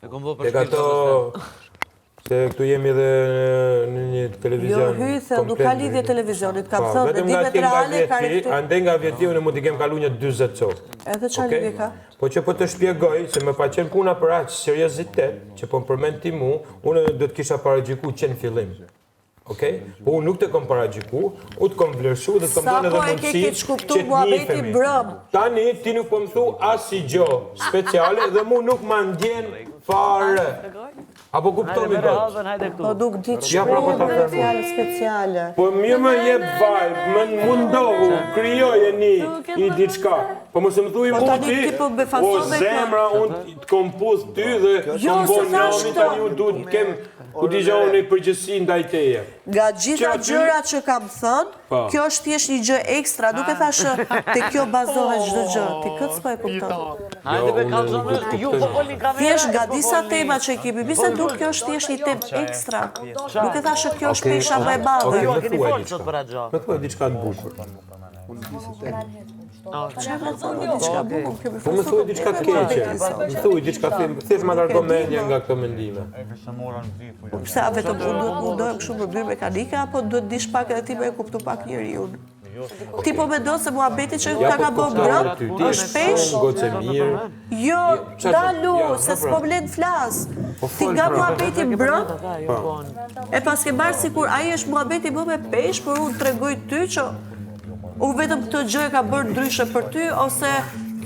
E kom bë për Tek ato Se këtu jemi edhe në një televizion Jo, hyj thellë, nuk ka lidhje televizionit, kam po, thënë mendimet reale karakter. Andej nga vjen ti unë mund t'i kem kalu një 40 copë. Edhe çfarë lidhje ka? Po që po të shpjegoj se me pa qenë puna për aq seriozitet që po më përmend ti mu, unë do të kisha paragjyku që në fillim. Okej? Po unë nuk të kom paragjyku, unë të kom vlerësu dhe të kom dhënë edhe mundësi që të njihemi. Tani ti nuk po më thu asgjë speciale dhe mu nuk ma ndjen fare. A po kuptohemi dot? Po nuk di të pra, po shprehem me fjalë speciale. Po mirë më jep vibe, më mundohu, krijoje një i diçka. Po mos më thuj po mu ti, po o zemra, unë të kom puth ty dhe jo, kom bo nami, tani unë du të kem Ku di gjë unë përgjegjësi ndaj teje. Nga gjitha gjërat që kam thënë, po. kjo është thjesht një gjë ekstra, nuk e thashë te kjo bazohet çdo gjë, ti këtë s'po e kupton. Hajde be kallxo, ju po folni kamera. Thjesht nga po disa tema që kemi biseduar, kjo është thjesht një temë ekstra. Nuk e thashë kjo është pesha më e madhe. Okej, më thuaj diçka. Më thuaj diçka të bukur. Çfarë më thonë diçka bukur, kjo Po më thuaj diçka të keqe. Më thuaj diçka të thjesht ma largo mendjen nga këto mendime. Po pse a vetëm unë duhet mundohem kështu në mënyrë mekanike apo duhet dish pak edhe ti me e kuptu pak njeriun? Ti po mendon se muhabeti që ta ka bë mbrëm është peshë? Shumë gocë e mirë. Jo, ndalu, se s'po më len flas. Po Ti nga pra. muhabeti mbrëm, po. e paske marrë sikur ai është muhabeti më me peshë, por unë tregoj ty që Unë vetëm këtë gjë e kam bërë ndryshe për ty, ose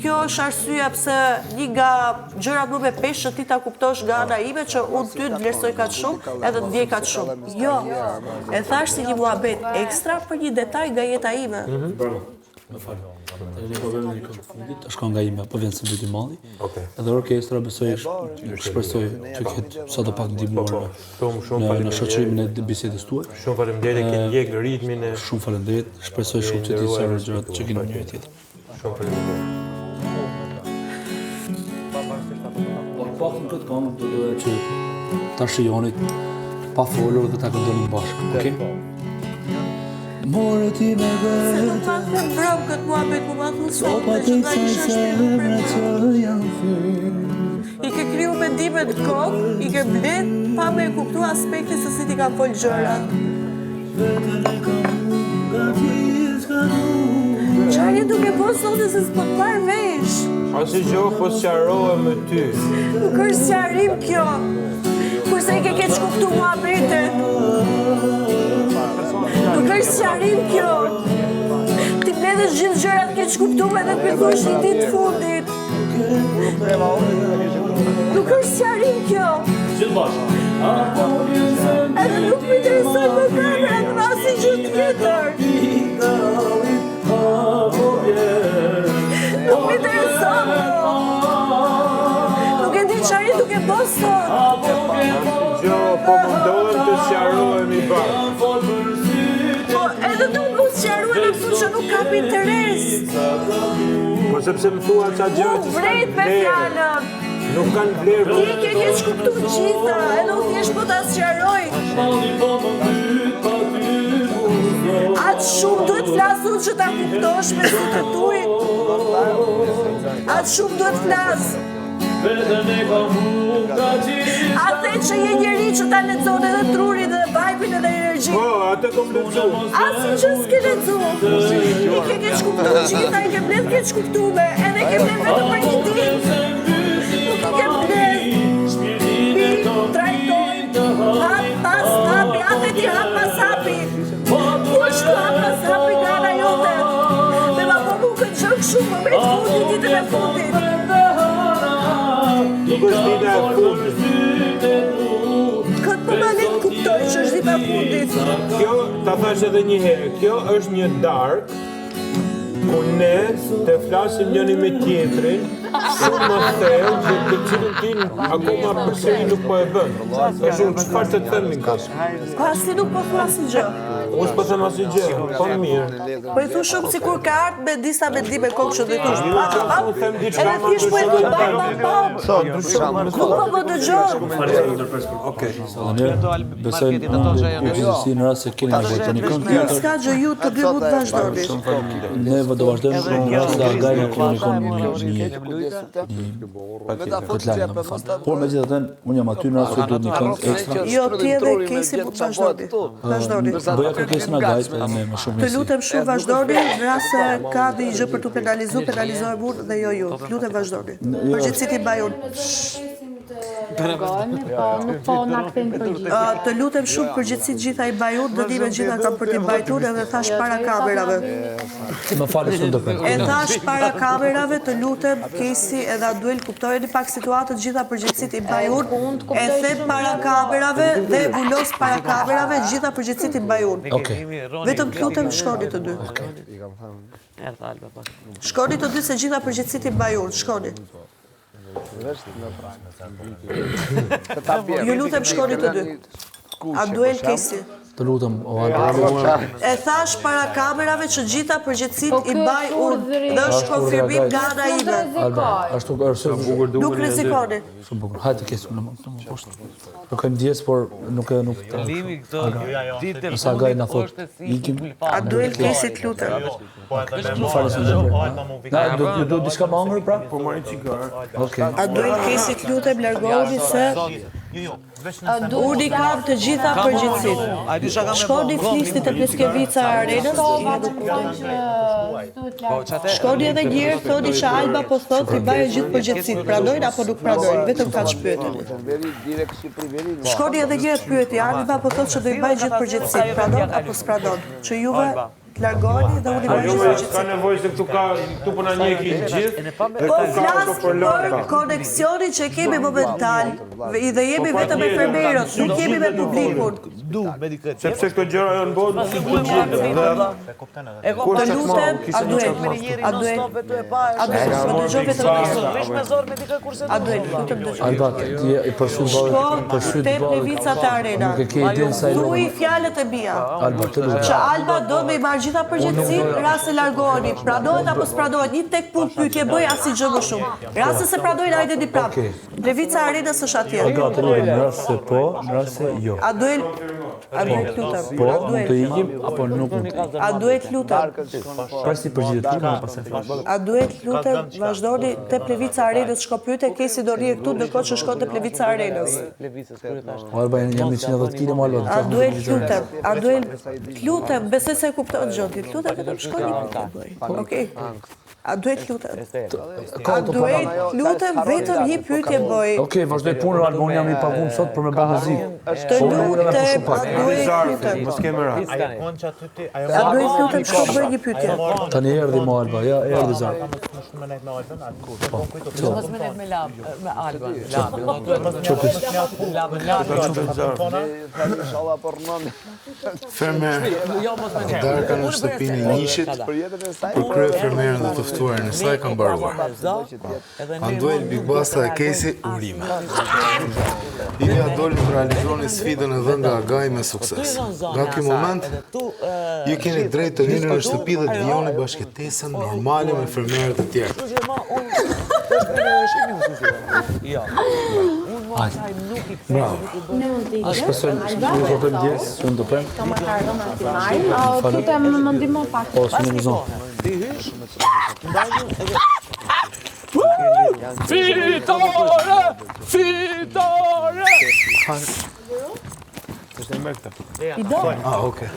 kjo është arsyeja pse një nga gjërat më me peshë që ti ta kuptosh nga ana ime që unë ty të vlerësoj kaq shumë edhe të ndjej kaq shumë. Jo, e thashë si një muhabet ekstra për një detaj nga jeta ime. Mhm. Më fal. Tani ne po bëjmë një këngë të fundit, është kënga ime, po vjen se mbyti malli. Okej. Edhe orkestra besoj shpresoj të ketë sado pak ndihmuar. Po, po. Shumë shumë faleminderit. Në shoqërimin e bisedës tuaj. Shumë faleminderit, ke ndjek ritmin e Shumë faleminderit. Shpresoj shumë që t'i sqaroj gjërat që keni njëri tjetrin. Shumë faleminderit. Po pak në këtë këngë do doja që ta shijonit pa folur dhe ta këndonim bashkë, okay? More ti me vete Se nuk ma the mbrëm këtë muhabet, po ma thu sot, dhe që ta isha shpjegu për I ke kriju mendimet në kokë, i ke mbledh pa me e kuptu aspektin se si t'i kam fol gjërat. Çfarë je duke bo sot se s'po të marr vesh? Asgjë, po sqarohem me ty. Nuk është sqarim kjo. Kurse i ke keqkuptu muhabetet. Nuk është sqarim kjo. T'i mbledhësh gjithë gjërat keqkuptume dhe të thuash një ditë të fundit. Nuk është sqarim kjo. Gjithë bashkë. Edhe nuk më intereson më kamera dhe asnjë gjë tjetër. Nuk më intereson më. Nuk e di çfarë je duke bërë sot. Jo, po mundohem të sqarohemi pak. Po edhe du të sqaru edhe këtu që nuk kam interes. Po sepse më thua ca gjëra që s'kanë vlerë. Nuk kanë vlerë. Ti i ke keqkuptu gjitha, edhe unë thjesht po ta sqaroj. Aq shumë duhet flas unë që ta kuptosh me sytë e tu. Aq shumë duhet flas. A the që je njeri që ta lexon edhe trurin edhe vajbin edhe energjinë? Po, atë kom lexu. Asnjë gjë s'ke lexu. I ke keqkuptu gjitha, i ke mbledh keqkuptume, edhe ke mbledh vetëm për një ditë. Nuk i ke mbledh. Mi trajtoj hap pas hapi, a the ti hap pas hapi. Ku është hap pas hapi nga ana jote? Me ma bo mu këtë gjë kështu më me të fundit, ditën e fundit. Nuk është dita e fundit. Këtë po ma le të kuptoj që është dita e fundit. Kjo, ta thash edhe një herë, kjo është një darkë ku ne të flasim njëri me tjetrin shumë më thellë dhe të cilën ti akoma përsëri nuk po e bën. Tash unë çfarë të them në këtë? Pasi nuk po thua asnjë gjë. Unë s'po them asnjë gjë, po mirë. Po i thu shumë sikur ka ardhur me disa mendime kokë që do i thosh pa pa pa. Unë them diçka Edhe më thjesht po i thu pa pa pa. ndryshon. Nuk po më dëgjon. Okej. Besoj në gjithsesi në rast se keni nevojë për një këngë tjetër, S'ka gjë ju të dy mund të vazhdoni. ne do vazhdojmë në rast se Agai na komunikon një një hotline, domethënë. Por megjithatë, unë jam aty në rast se duhet një këngë ekstra. Jo, ti edhe Kesi mund të vazhdoni. Vazhdoni. Bëja kërkesën Agait edhe me më shumë Të mirësi. lutem shumë vazhdoni, në rast se ka ndonjë gjë për t'u penalizuar, penalizohem unë dhe jo ju. Të lutem vazhdoni. Përgjegjësitë i mbaj unë. Të largohemi, po nuk po na kthejnë përgjigje. Ë, Të lutem shumë përgjegjësitë gjitha i mbaj unë, dënimet gjitha kam për t'i mbajtur unë edhe thash para kamerave. Më falni s'u ndërprem. E thash para kamerave, të lutem Kesi edhe Aduel kuptojeni pak situatën, gjitha përgjegjësitë i mbaj unë. Unë të E kuptoj them shumë para mirë, po- kamerave dhe e vulos para kamerave, gjitha përgjegjësitë i mbaj unë. Okej. Vetëm të lutem shkoni të dy. Shkoni të dy se gjitha përgjegjësitë i mbaj unë, shkoni. Ju lutem shkoni të dy. Aduel Kesi. Të lutem, o Alba. E thash para kamerave që gjitha përgjegjësitë Po i ky mbaj është unë urdhri. dhe është Është urdhri konfirmim Agait. nga ana Mund ime. të Alba, rrezikoj. ashtu është Bukur Nuk duken rrezikoni. Shumë bukur. Hajde Kesi, unë më poshtë. Kërkojmë ndjesë, por nuk e nuk Limi këto ditë e Nëse Agai na fundit thot, është si ikim. Aduel Kesi të lutem. Më falni s'u ndërprem. Na, do do do diçka më ëngër pra? Po marrin cigare. Okej. Aduel Kesi të lutem largohuni se unë i kam të gjitha përgjegjësitë. Shkoni flisni te Pleskevica e Arenës. Shkoni edhe një herë thoni që Alba po thotë i mbajë gjithë përgjegjësitë, pranojnë apo nuk pranojnë, vetëm kaq pyeteni. Shkoni edhe një herë pyeti, Alba po thotë që do i mbajë gjithë përgjegjësitë, pranon apo s'pranon, që juve të largoheni dhe unë i mbaj Jo, gjithë s'ka përgjegjësitë. nevojë se këtu ka këtu po na njekin gjithë. Po flas për koneksionin që kemi momental dhe jemi vetëm me fermerët, nuk jemi me publikun. Sepse këto gjëra janë bërë si të gjithë. Dhe Të lutem, Aduel, Aduel, Aduel, më dëgjoj vetëm një sekondë. Aduel, lutem dëgjoj. Alba, ti i për sy Shko ballit, për sy te të ballit. Plevica të Arena. Nuk e ke idenë sa i Thuaj lutem. fjalët e mia. Alba, të lutem. Që Alba do me i marrë gjitha përgjegjësitë, rast se largoheni, pranohet apo s'pranohet, një tek punë pyetje bëj asnjë gjë më shumë. Rast se pranojnë, hajde di prapë. Okej. Plevica e Arenës është atje. Alba, të lutem, në rast se po, në rast se jo. Aduel, Aduel lutem. Po, mund të Aduel, ikim apo nuk mund të ikim. Aduel lutem. Pres ti përgjigje të lutem, pastaj flas. Aduel lutem, vazhdoni te Plevica e Arenës, shko pyete, Kesi do rrijë këtu ndërkohë që shkon te Plevica e Arenës. O Alba, jam 110 kg, më Alba. Aduel lutem, Aduel lutem, besoj se e kupton Xhoti, lutem vetëm shko një pyetje bëj. Okej. Aduel lutem. Ka të Aduel lutem vetëm një pyetje bëj. Okej, vazhdoj punën, Alba, unë jam i pagum sot për me bë muzikë. Të Po, unë ulem e lutem, pushu pak. Aduel lutem. mos ke merak. Aduel lutem shko bëj një pyetje. Tani erdhi më Alba, ja erdhi Zar. Mos më net me lab, me Albën, labin. Labën, labën. Fermer, Jo, mos më net. darka në shtëpinë e njëshit, për krye fermerën dhe të ftuarin e saj ka mbaruar. Anduel, Big Basta dhe Kesi, urime. Ju ja dolën të realizoni sfidën e dhënë nga Agai me sukses. Nga ky moment, ju keni drejt të hyni në shtëpi dhe të vijoni bashkëtesën normale me fermerët e tjerë. Jo. Unë më asaj nuk i kthej. Bravo. Ne mund të ikim. Shpresoj, ju kërkojmë ndjesë, s'u ndërprem. Këto makarona ti marrim. O, Lutem, më ndihmo pak. Po, s'u më zonë. Ti hysh, ndajmë edhe Fitore! Fitore! I do. Ah, okay.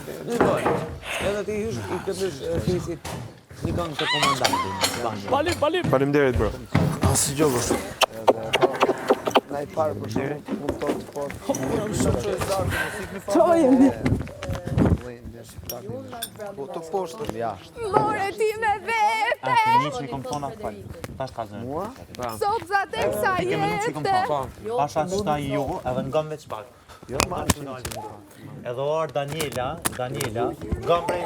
Edhe ti hysh i këndësh Kesit një këngë të komandantit. Palim, palim! Faleminderit bro. Asgjë bro. More ti me vete. Sot e kësaj jete. Pasha qëta jo, edhe nga veç pak. Jo, Edhe o arë Daniela, Daniela, nga prej...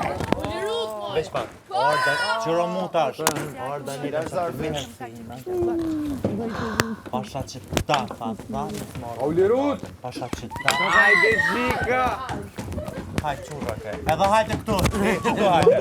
Veç pak. O arë Daniela, qëro mu tash. O arë Daniela, qa të vihen si ime. Pasha që ta, tha, tha. O lirut! Pasha që ta. Hajde Gjika! Hajde, qurra ke. Edhe hajde këtu. E, këtu hajde.